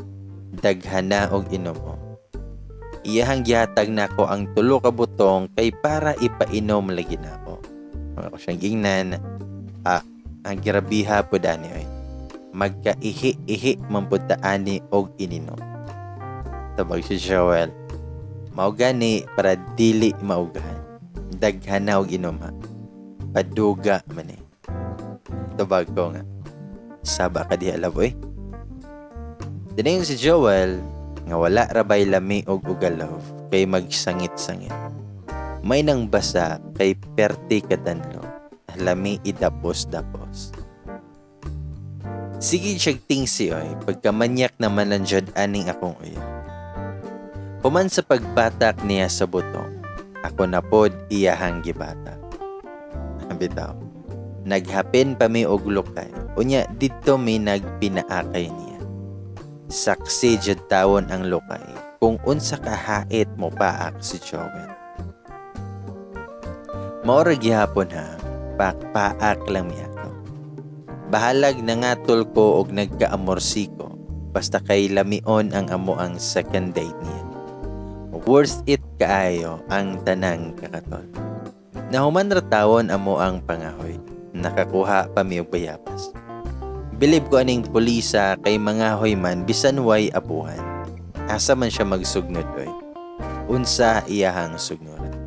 daghana og inom mo. Iyahang gihatag nako ang 3 ka butong kay para ipainom lagi nako. Ako siyang gingnan, ang girabiha po dani oy. Magkaihi-ihi man pud ta ani og ininom. Tabag si Joel, mao gani para dili maugahan. Daghan na og inom ha. Paduga man eh. Tubag ko nga, saba ka diha, love, oy. Dinayon si Joel nga wala rabay lami og uga, love, kay magsangit-sangit. May nang basa kay perti kadanlo. Lami idapos-dapos. Sige siyag tingsi oy, pagkamanyak naman lang jud aning akong uyo. Human sa pagbatak niya sa butong, ako na pod iyahang gibatak. Bitaw, naghapin pa mi og lukay, unya didto mi nagpinaakay niya. Saksi jud tawon ang lukay kung unsa kahait mo paak si Joel. Mao ra gihapon ha, pakpaak lang miya. Bahalag nangatol ko og nagkaamorsiko basta kay lamion ang amo ang second date niya. Worth it kaayo ang tanang kakatol. Nahuman ra tawon amo ang pangahoy. Nakakuha pa mi og bayabas. Bilib ko aning pulisa kay mangahoy man bisan way abuhan. Asa man siya magsugnod oy. Unsa iyahang sugnoran.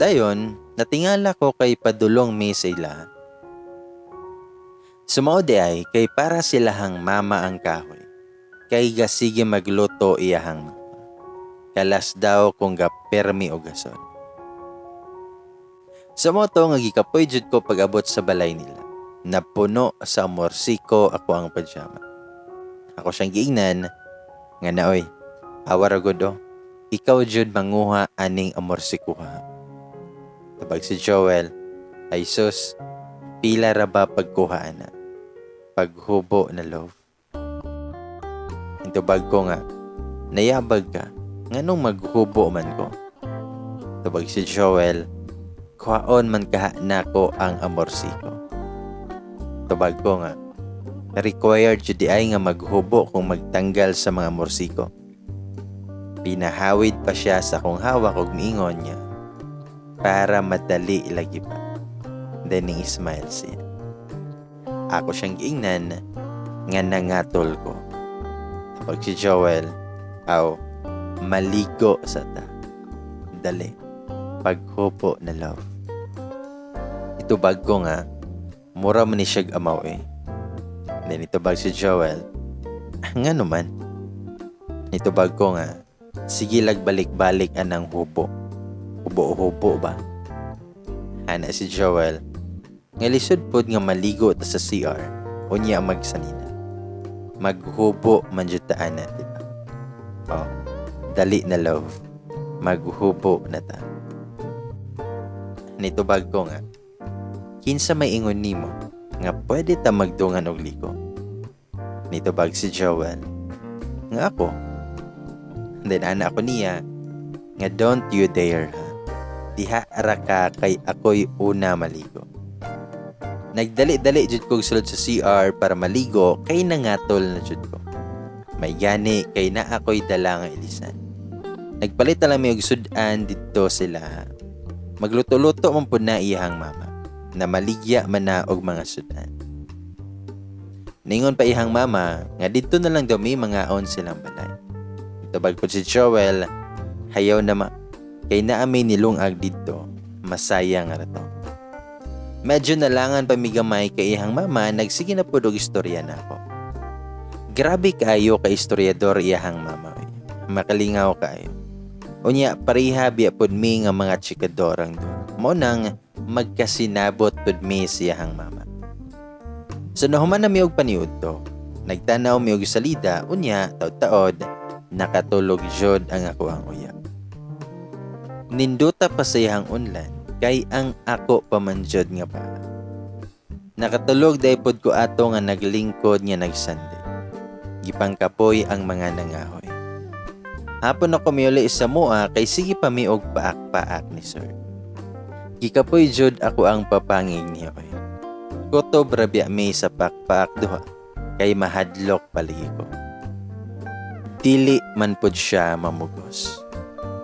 Dayon, natingala ko kay padulong mi sa ilahan. Sumao di ay kay para silahang mama ang kahoy. Kay gasige magluto iyahang mama. Kalas daw kung gapermi og gasol. Sa mao to nga gikapoy jud ko pag-abot sa balay nila. Napuno sa morsiko ako ang pajama. Ako siyang giingnan nga naoy, awa ra gud oh. Ikaw jud manguha aning amorsikuha. Tabag si Joel, ay sus, pila ra ba pagkuha ana? Paghubo na love. Intubag ko nga, nayabag ka, nganong maghubo man ko? Tubag si Joel, kuhaon man kaha nako ang amorsiko. Tubag ko nga, required jud di ay nga maghubo kung magtanggal sa mga amorsiko. Pinahawid pa siya sa akong hawak og miingon niya para madali lagi pa. Then ning smile siya. Ako siyang giingnan nga nangatol ko. Pag si Joel, aw, maligo sa ta. Dali. Paghubo na love. Itubag ko nga, mura man ni siya'g amaw eh. Then itubag si Joel, nga naman. Itubag ko nga, sige lag balik-balik anang hubo. Hubo-hubo ba? Ana si Joel, nga lisod pod nga maligo ta sa CR, unya magsanina. Maghubo man jud ta ana, di ba? Oh, dali na love. Maghubo na ta. Nitubag ko nga, kinsa may ingon nimo nga pwede ta magdungan og ligo? Nitubag si Joel, nga ako. Then ana ako niya, nga don't you dare ha. Diha ra ka kay ako'y una maligo. Nagdali-dali jud kog sulod sa CR para maligo kay nangatol na jud ko. May gani kay naa ako'y dala nga ilisan. Nagpalit na lang mi og sud-an didto sila. Magluto-luto man pud na iyahang mama. Na maligya man na og mga sud-an. Ningon pa iyang mama nga didto na lang daw mi mangaon silang balay. Tubag pud si Joel, hayaw na ma kay naa mi nilungag didto, masayang ra to. Medyo nalangan pa mi gamay kay iyang mama nagsige na pud og istorya nako. Grabe kaayo ka istoryador iyahang mama oy. Makalingaw kaayo. Unya pareha biya pud mi nga mga chikador ang duha. Mao nang magkasinabot pud mi sa iyahang mama. So nahuman na mi og paniudto. Nagtanaw mi og salida, unya taod-taod nakatulog jud ang ako ang uyab. Ninduta pa sa iyang unlan kay ang ako pa man jud nga baa. Nakatulog dai pod ko ato nga naglingkod nga nagsanday. Gipangkapoy ang mga nangahoy. Hapon ako miuli sa mua kay sige pa mi og paak-paak ni sir. Gikapoy jud ako ang papangig niya oy. Kutob ra biya mi sa paak-paak duha kay mahadlok paligi ko. Dili man pod siya mamugos.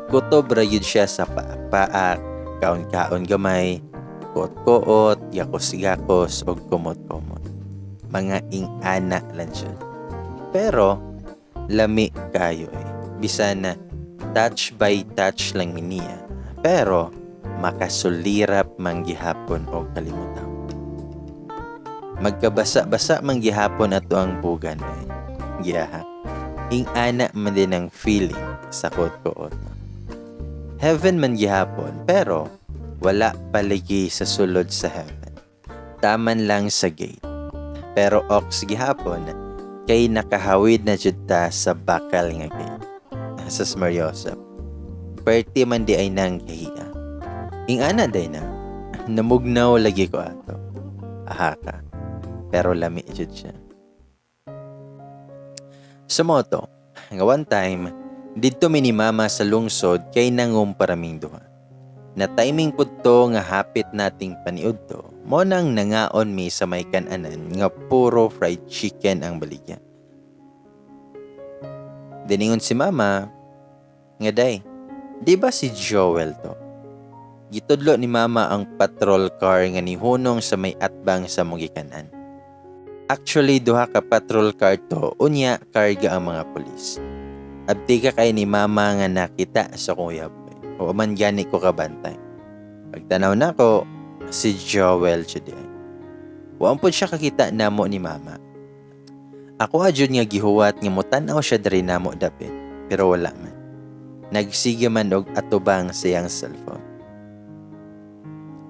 Kutob ra gyud siya sa paak-paak, kaon-kaon gamay, kuot-kuot, gakos-gakos ug kumot-kumot. Mga ing-ana lang jud. Pero lami kayo eh. Bisan na touch by touch lang mi niya. Pero makasulirap man gihapon og kalimutan. Magkabasa-basa man gihapon ato ang bugan eh. Giyaha. Ing-ana man din ang feeling sa kuot-kuot. Heaven man gihapon pero wala paligi sa sulod sa heaven. Taman lang sa gate. Pero oks gihapon kay nakahawid na jud ta sa bakal nga gate. Sa Mariosep. Perti man di ay nang kahiya. Ing-ana day na. Namugnaw lagi ko ato. Aha ka. Pero lami jud siya. Sa moto, nga one time, didto mi ni mama sa lungsod kay nangumpara ming duha. Na timing pud to nga hapit nating paniudto, mo nang nangaon mi sa may kananan nga puro fried chicken ang baligya. Diningon si mama, nga day, di ba si Joel to? Gitudlo ni mama ang patrol car nga nihunong sa may atbang sa mugikanan. Actually, duha ka patrol car to, unya karga ang mga pulis. Abti ka kay ni mama nga nakita sa kuya boy. O man gani ko kabantay. Pagtanaw nako, si Joel siya di ay. Wa pud siya kakita namo ni mama. Ako jud nga gihuwat nga motan-aw siya diri namo dapit, pero wala man. Nagsige man og atubang sa iyang cellphone.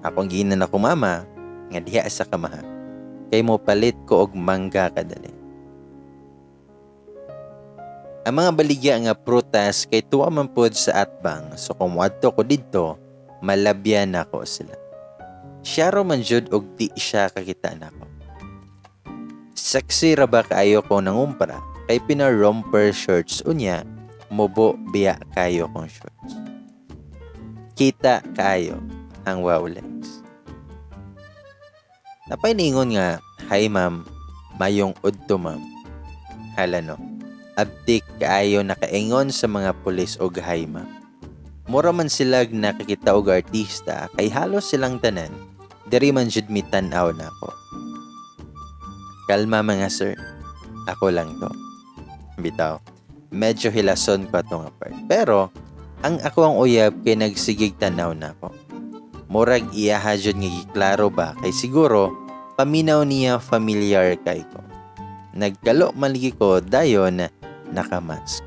Akong giingnan akong mama nga diha sa kamaha kay mo palit ko og mangga kadali. Ang mga baligya nga prutas kay tuwa man pod sa atbang, so kung moadto ko didto, malabyan nako sila. Syaro man jud og di siya kakita nako. Sexy ra ba kaayo ko nangumpra kay pina romper shorts, unya mubo biya kayo kong shorts. Kita kaayo ang wow legs. Napay niingon nga, "Hi ma'am, mayong udto ma'am." Hala no, abtik kaayo nakaingon sa mga pulis og "Hi ma'am." Mura man sila nakakita og artista kay halos silang tanan diri man jud mitan-aw nako. Kalma mga sir, ako lang to. Bitaw, medyo hilason ko ato nga part. Pero, ang ako ang uyab kay nagsigig tanaw nako. Murag iyaha jud nga giklaro ba kay siguro paminaw niya familiar kay ko. Nagkalo man lagi ko, dayon nakamask.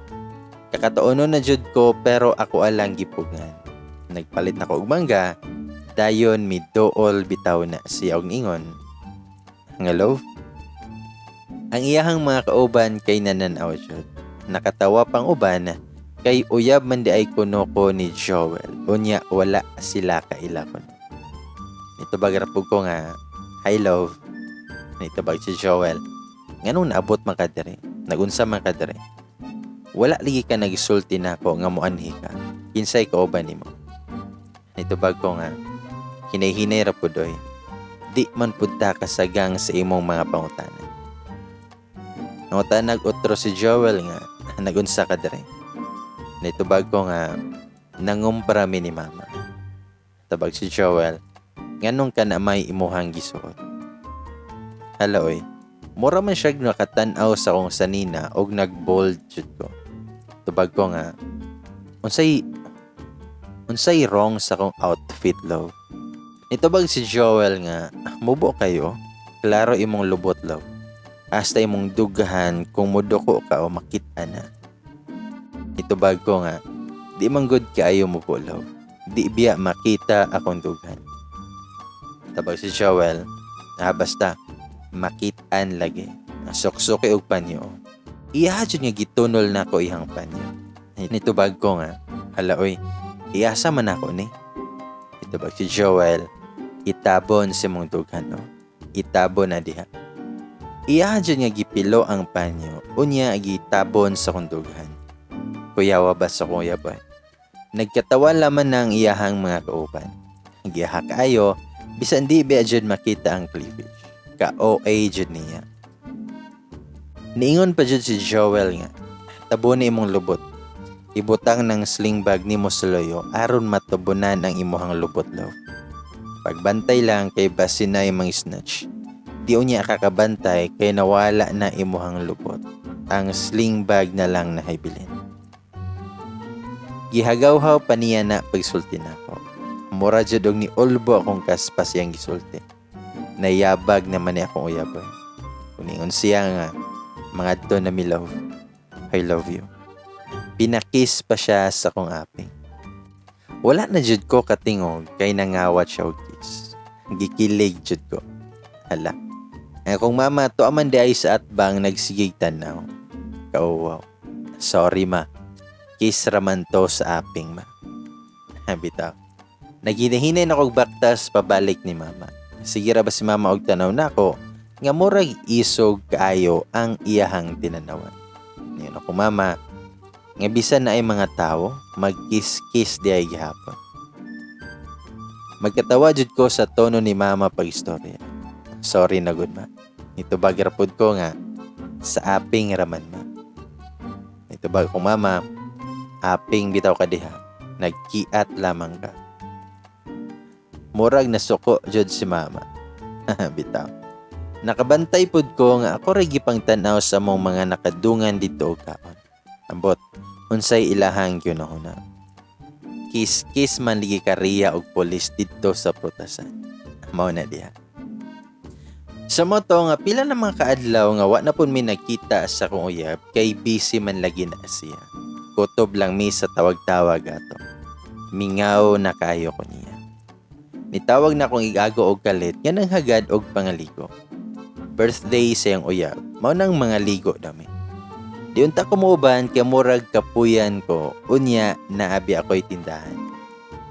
Kakatuono na jud ko pero ako alang gipugngan. Nagpalit na ko og mangga, dayon miduol bitaw na siya og ingon nga, "Love." Ang iyahang mga kauban kay nananaw jud. Nakatawa pang uban kay uyab man di ay kuno ko ni Joel. Unya wala sila kaila kuno. Nitubag ra pud ko nga, "Hi love." Nitubag si Joel, "Nganong naabot man ka diri? Nagunsa man ka diri? Wala lagi ka nagsulti nako nga moanhi ka. Kinsay kauban nimo?" Nitubag ko nga, "Hinay-hinay ra pud oy. Di man pud ta kasagang sa imong mga pangutana." Nangutanag otro si Joel nga, "Nagunsa ka diri?" Nitubag ko nga, "Nangumpra mi ni mama." Tabag si Joel, "Nganong ka na may imuhang gisuot?" Hala oy, mura man siya nakatan-aw sa akong sanina og nag-bold jud ko. Tubag ko nga, Unsay wrong sa akong outfit, love?" Nitubag si Joel nga, "Mubo kayo, klaro imong lubot, love. Hasta imong dughan kung muduko ka o makita na." Nitubag ko nga, "Di man good kaayo mubo, love. Di biya makita akong dughan?" Tabag si Joel, "Ah, basta, makitaan lagi. Suksuki og panyo." Iya jud nga gitunol nako ihang panyo. Nitubag ko nga, "Hala oy, iasa man ako ni." Nitubag si Joel, "Itabon sa imong dughan no. Itabon na diha." Iya jud nga gipilo ang panyo, unya gitabon sa kong dughan. Kuyawa ba sa kuya boy? Nagkatawa laman ng iyahang mga kauban. Giyaha kaayo, bisan di ba jud makita ang cleavage. Ka-OA jud niya. Niingon pa jud si Joel nga, "Tabo na imong lubot. Ibutang ng sling bag nimo sa loyo aron matubunan ang imuhang lubot, love. Pagbantay lang kay basin na imong snatch. Di unya kakabantay kay nawala na imuhang lubot. Ang sling bag na lang nahibilin." Gihagawhaw pa niya na pagsulti nako. Mura jud og ni ulbo akong kaspas iyang gisulti. Nayabag naman ni akong uyab oy. Kuningon siya nga, "Mangadto na mi love. I love you." Pinakiss pa siya sa akong aping. Wala na jud ko katingog kay nangawat siya og kiss. Gikilig jud ko. Hala. Ang akong mama tuwa man di ay sa atbang nagsigig tanaw. Kauwaw. Sorry ma. Kiss raman to sa aping ma. Bitaw. Naginahinay na kog baktas pabalik ni mama. Sige ra ba si mama og tanaw nako nga murag isog kaayo ang iyahang tinanawan. Niyon ako mama nga bisan na ay mga tao magkiss-kiss di ay gihapon. Magkatawa jud ko sa tono ni mama pag istorya. Sorry na gud ma. Nitubag ra pud ko nga sa aping raman ma. Nitubag ko mama, "Aping bitaw ka diha. Nagkiat lamang ka." Murag nasuko jud si mama. Bitaw. Nakabantay pud ko nga ako ra gipang tan-aw sa among mga nakadungan didto og kaon. Ambot, unsay ilahang gyunahuna. Kiss-kiss man lagi ka Ria og pulis didto sa prutasan. Mao na diha. Sa mao to nga pila na mga kaadlaw nga wa na pud mi nagkita sa akong uyab kay busy man lagi na siya. Kutob lang mi sa tawag-tawag ato. Mingaw na kaayo ko niya. Nitawag na akong igagaw og kalit nga nanghagad og pangaligo. Birthday sa iyang uyab, mao nang mga ligo dami. Di unta ko muuban kay murag kapuyan ko, unya naabi ako'y tindahan.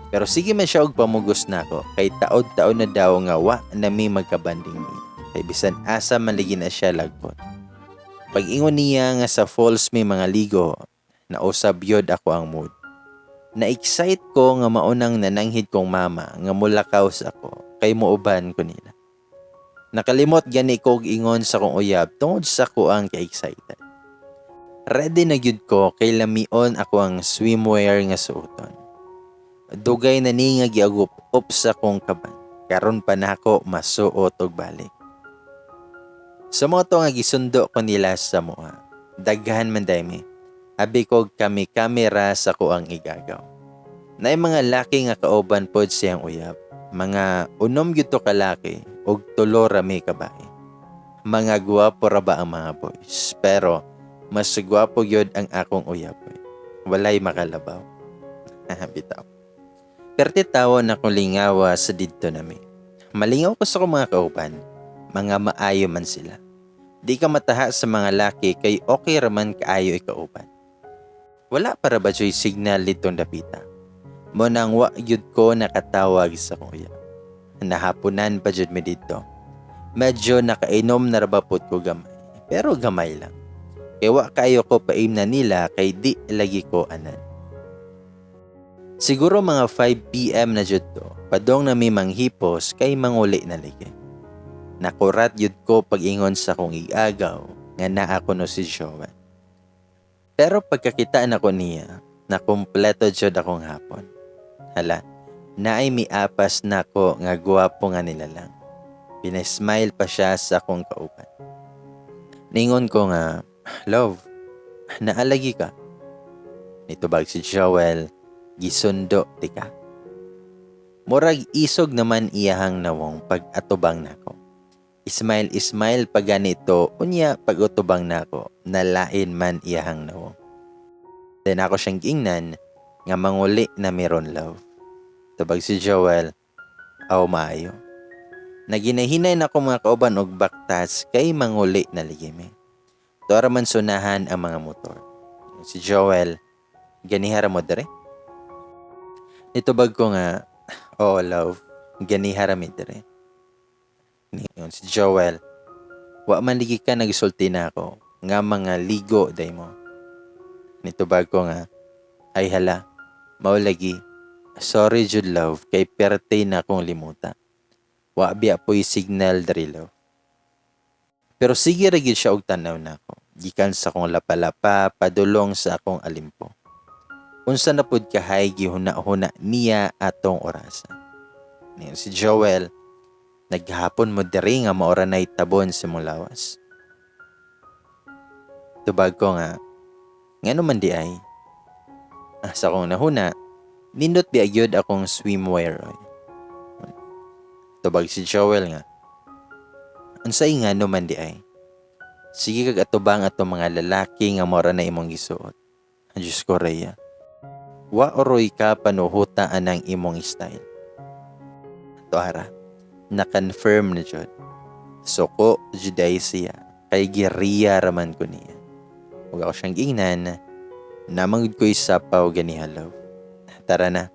Pero sige man siya og pamugos nako kay taod-taod na daw nga wa na mi magkabanding niya. Kay bisan asa man lagi na siya lagpot. Pag ingon niya nga sa falls may mga ligo, nausab yod ako ang mood. Na-excite ko nga maunang nananghid kong mama nga mulakaw sa ako kay muuban ko nila. Nakalimot gani ko og ingon sa akong uyab tungod sa ko ang ka-excited. Ready na gyud ko kay lamion ako ang swimwear nga suoton. Dugay na ni nga giagup-up sa akong kaban. Karon pa nako masuot og balik. Sa mao to nga gisundo ko nila sa mua. Daghan man diay mi. Abi ko kami kamera sa kuang igagaw. Naay mga laki nga kauban pod siyang uyab. Mga 6 gyud to kalaki og 3 ra mi kabae. Mga gwapo ra ba ang mga boys, pero mas gwapo gyud ang akong uyab. Walay makalabaw. Bitaw. Perti tawo na akong lingawa sa didto nami. Malingaw ko sa akong mga kauban. Mga maayo man sila. Di ka mataha sa mga laki kay okay raman kaayo ikauban. Wala para ba joy signal ditong dapita? Mao nang wa gyud ko nakatawag sa akong uyab. Nahaponan pa jud mi didto. Medyo nakainom na ra ba pud ko gamay. Pero gamay lang. Kay wa kaayo ko paimna nila kay di lagi ko anan. Siguro mga 5 p.m. na jud to. Padong na mi manghipos kay manguli na lagi. Nakurat jud ko pag-ingon sa akong igagaw nga naa ko no si Joel. Pero pagkakita nako niya, nakumpleto jud akong hapon. Hala, naay miapas nako nga gwapo nga nilalang. Pinasmile pa siya sa akong kauban. Ningon ko nga, "Love, naalagi ka." Nitubag si Joel, "Gisundo tika." Murag isog naman iyahang nawong pag atubang nako. Smile smile pa ganito, unya pag utubang nako, nalain man iyahang nawong. Then ako siyang giingnan nga manguli na meron, love. Tubag si Joel, "Aw, maayo." Naginahinay na ko mga kauban og baktas kay manguli na lagi mi. Tuara man sunahan ang mga motor. Si Joel, "Ganihara mo dere?" Nitubag ko nga, "Oo, love, ganihara mi dere." Niingon si Joel, "Wa man lagi ka nagsulti na ako nga mga ligo day mo." Nitubag ko nga, "Ay hala, mao lagi. Sorry jud, love, kay perte na akong limuta. Wa biya po'y signal diri, love." Pero sige ra gyud siya og tan-aw nako. Gikan sa akong lapalapa padulong sa akong alimpo. Unsa na pud kahay gihuna-huna niya atong orasa. Niingon si Joel, "Naghapon mo diri nga maora na'y tabon sa imong lawas." Tubag ko nga, "Ngano man di ay?" Ah, sa akong nahuna, nindot biya gyud akong swimwear oy. Tubag si Joel nga, "Unsay ngano man di ay? Sige kag atubang atong mga lalaki nga mora na imong gisuot." Diyos ko, Rhea. Wa oroy ka panuhuta anang imong style. Tuara, na-confirm na jud. Suko jud ay siya kay giriya raman ko niya. Ug ako siyang giingnan, "Namangod ko'y sapaw ganiha, love. Tara na,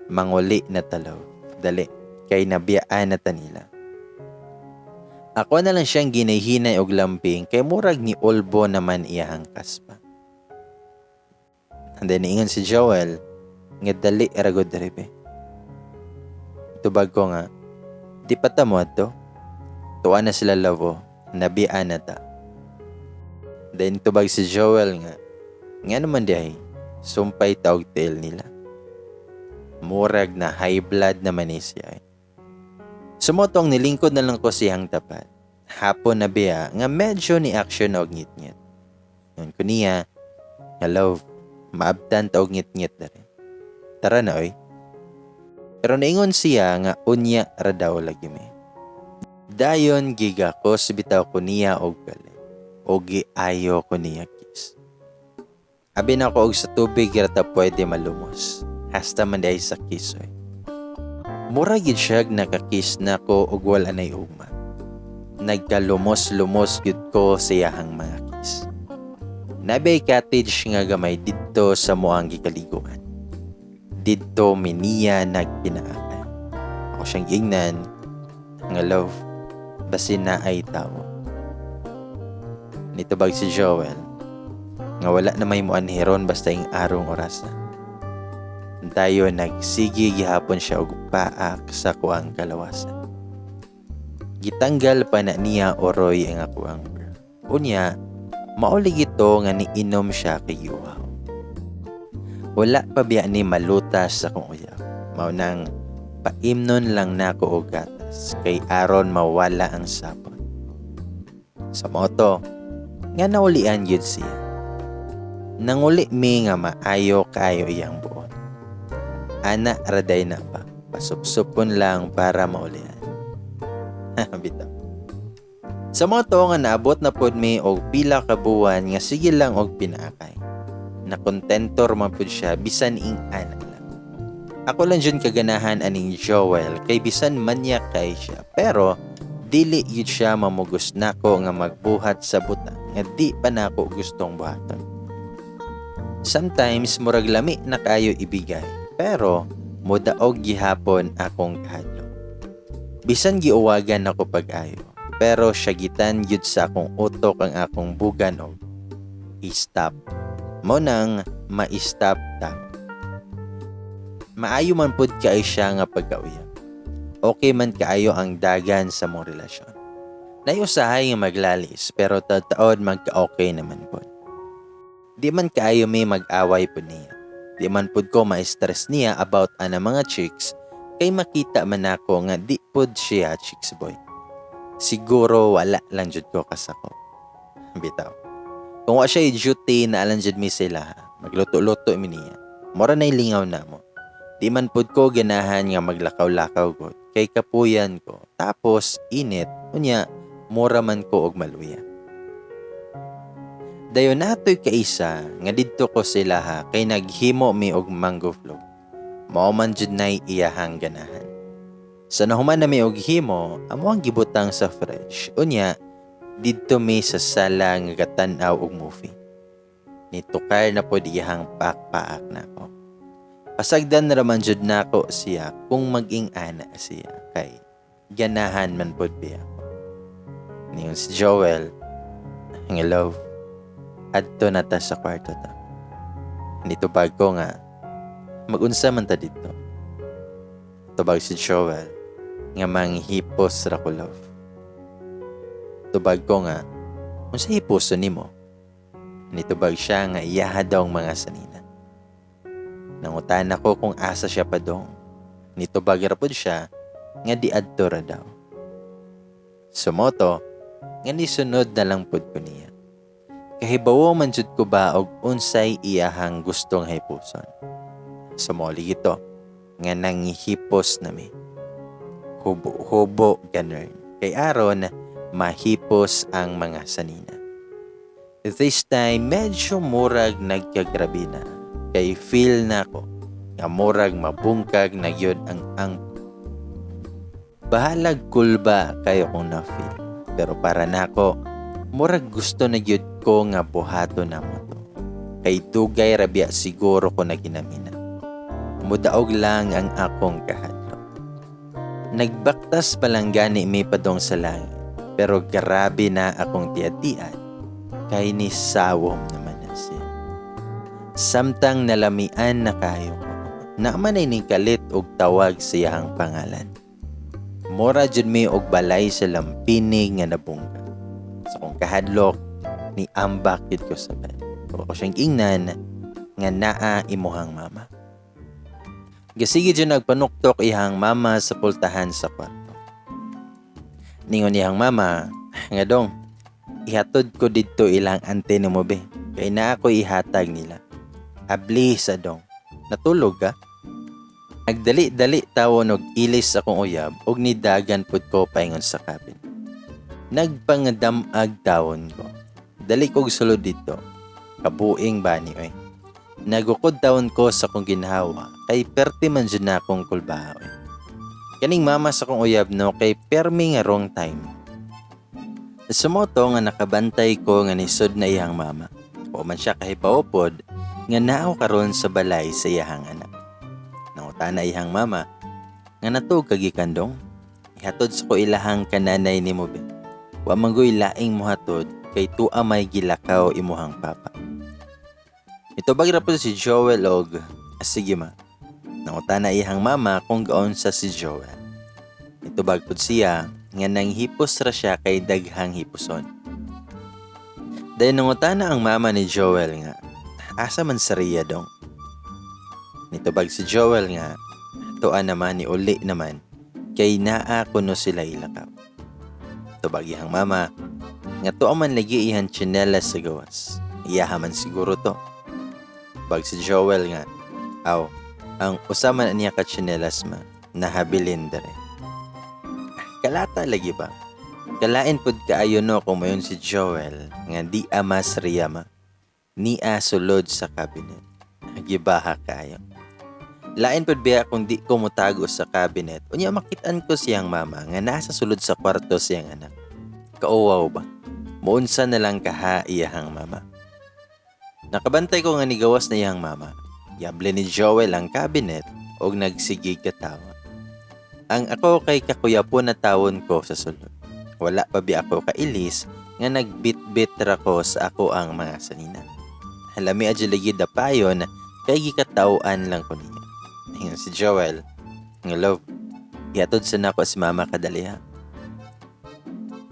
manguli na ta, love. Dali, kay nabiyaan na ta nila." Ako na lang siyang ginahinay og lamping kay murag ni ulbo naman iyahang kaspa. And then niingon si Joel nga dali ra gud diri, be. Tubag ko nga, "Di pa ta mo adto. Tuwa na sila, love, oh. Nabiyaan na ta." Then tubag si Joel nga, "Nga naman di ay, sumpay ta og tiil nila." Murag na high blood naman ni siya. Eh. Sumotong nilingkod na lang ko siyang tapat. Hapon na biya nga medyo ni action og ngit-ngit. Ingon ko niya, nga "Love, maabtan ta og ngit-ngit dere. Tara na oy." Pero naingon siya nga unya ra daw lagi mi. Dayon gigakos bitaw ko niya og kalit o giayo ko niya kiss. Abi nako og sa tubig ra ta pwede malumos hasta man diay sa kiss oy. Mura gyud siya nakakiss nako og wala nay ugma. Nagkalumos-lumos gyud ko sa iyahang mga kiss. Nabay cottage nga gamay didto sa moang gikaliguan. Didto mi niya nagpinaakay. Ako siyang giingnan nga, "Love, basin naay tawo." Nitubag si Joel nga wala na may muanhiron basta ing arong orasa. Dayon nagsige gihapon siya og paak sa kuang kalawasan. Gitanggal pa na niya oroy ang akuang bra. Unya, mauli gito nga niinom siya kay giuhaw. Wala pa biya ni malutas sa akong uyab. Mao nang paimnon lang nako og gatas kay aron mawala ang sabon. Sa moto, nga naulian gyud siya. Nanguli mi nga maayo kaayo iyang buot. Ana raday na ba, pasupsupon lang para maulian. Bitaw. Sa moto nga naabot na pod mi og pila ka buwan nga sige lang og pinaakay. Nakontentor man pud siya bisan ing ana lang. Ako lang jud kaganahan aning Joel kay bisan manyak kay siya pero dili yun siya mamugos nako nga magbuhat sa butang nga di pa nako gustong buhaton. Sometimes murag lami na kayo ibigay pero mudaog gihapon akong kahadlok. Bisan giuwagan ako pag-ayo pero syagitan gyud sa akong utok ang akong bugan og i-stop. Mo nang ma-stop ta. Maayo man pud kay siya nga pagkauyab. Okay man kaayo ang dagan sa mong relasyon. Nayusahay nga maglalis pero taod-taod magka-okay naman pud. Di man kaayo may mag-away pud niya. Di man pud ko ma-stress niya about ana mga chicks kay makita man ako nga di pud siya chicks boy. Siguro wala lang jud ko kasako. Bitaw. Kung wa siya duty na alang jud mi sila, magluto-luto mi niya. Mura nay lingaw na mo. Di man pud ko ganahan nga maglakaw-lakaw gud kay kapuyan ko. Tapos init, unya mura man ko og maluya. Dayon natoy kaisa nga didto ko sila ha kay naghimo mi og mango float. Mao man jud nay iyahang ganahan. Sa nahuman na mi og himo, amo ang gibutang sa fridge. Unya, didto mi sa sala nga gatan-aw og movie. Nitukar na pod iyahang pakpaak nako. Pasagdan na raman jud nako siya kung maging ana siya kay ganahan man pod biya ko. Ningon si Joel, nga, "Love, adto na ta sa kwarto ta." Nitubag ko nga, "Magunsa man ta dito?" Tubag si Joel, nga manghipos ra ko, love. Tubag ko nga, "Unsa hipuson nimo?" Nitubag siya nga iyaha daw ang mga sanina. Nangutan ako kung asa siya padong. Nitubag ra pod siya nga di adto ra daw. Sumoto, nga nisunod na lang pod ko niya. Kahibawo man jud ko ba og unsay iyahang gustong hipuson. Sumoli ito, nga nangihipos nami. Hubo-hubo ganun. Kay aron mahipos ang mga sanina. This time, medyo murag nagkagrabe na. Kay feel na ko nga murag mabungkag na gyud ang bahalag kulba kayo kong na-feel. Pero para nako, murag gusto na gyud ko nga buhato na mo to. Kay dugay rabia siguro ko na ginamina. Mudaog lang ang akong kahadlok. Nagbaktas pa lang gani mi padong sa langit. Pero grabe na akong tiad-tiad kay ni sawom naman na siya. Samtang nalamian na kayo ko, naaman ay ning kalit og tawag sa iyahang pangalan. Mura jud mi og balay sa lampinig nga nabungga. Sa kong kahadlok, ni ambak jud ko sa bed. Ako siyang ingnan nga naa imuhang mama. Gasige jud nagpanuktok iyang mama sa pultahan sa kwarto. Ningon iyang mama nga, "Dong, ihatod ko didto ilang ante nimo be. Kay naa ko ihatag nila. Abli sa dong. Natulog ka?" Nagdali-dali tawon og ilis akong uyab og nidagan pud ko paingon sa cabin. Nagpangadamag tawon ko. Dali kog sulod dito. Kabuing bani oy. Nagukod tawon ko sa kong ginhawa kay perti man jud na akong kulbaha oy. Kaning mama sa kong uyab no kay permi nga wrong time. Sumoto nga nakabantay ko nga nisod na iyang mama. Wa man siya kahibaw pod nga nao karon sa balay sa iyahang anak. Nangutana iyang mama nga natug ka gikan dong. Ihatod sa ko ilahang kananay nimo be. Wa man goy laing mohatod kay tua may gilakaw imuhang papa. Itubag ra po si Joel og "Ah, sige ma." Nangutana iyang mama kung gaunsa si Joel. Itubag pud siya nga nanghipos ra siya kay daghang hipuson. Dayon nangutana ang mama ni Joel nga asa man sa Ria dong. Nitubag si Joel nga tua naman ni uli naman kay naa kuno sila ilakaw. Tubag iyang mama nga tuo man lagi iyang tsinelas sa gawas. Iyaha man siguro to. Tubag si Joel nga aw ang usa man niya ka tsinelas ma nahabilin dere. Kalata lagi ba? Kalain pud kaayo no kung mayon si Joel nga di ama Ria ma. Nia sulod sa cabinet. Gibaha kaayo. Lain pud biya kung di ko motago sa cabinet. Unya makitaan ko siyang mama nga nasa sulod sa kwarto siyang anak. Kauwaw ba? Muunsa na lang kaha iyahang mama. Nakabantay ko nga nigawas na iyang mama. Yable ni Joel ang cabinet og nagsigig katawa. Ang ako kay kakuyapo na tawon ko sa sulod. Wala pa bi ako kailis nga nagbitbit ra ko sa ako ang mga sanina. Lami adyo lagi dapayon kay gikataw-an lang ko niya. Ingon si Joel, nga love, ihatod sa nako si mama kadali ha.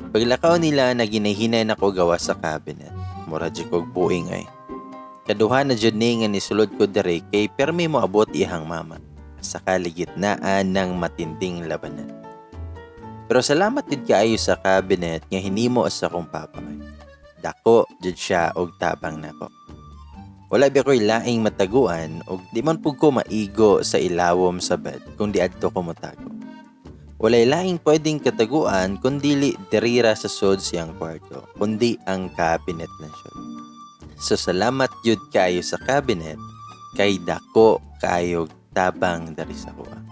Paglakaw nila naginahinay nako gawas sa cabinet. Mura jud kog buing ay. Kaduha na jud ni nga nisulod ko diri kay permi mo abot iyang mama sa kaligitnaan ng matinding labanan. Pero salamat jud kaayo sa cabinet nga hinimo sa akong papa. Dako jud siya og tabang nako. Wala ba ko'y laing mataguan og di man pud ko maigo sa ilawom sa bed kung di adto ko motago. Walay laing pwedeng kataguan kun dili dirira sa sud siyang kwarto, kundi ang cabinet lang siya. So salamat jud kaayo sa cabinet kay dako kaayo tabang diri sa kuha.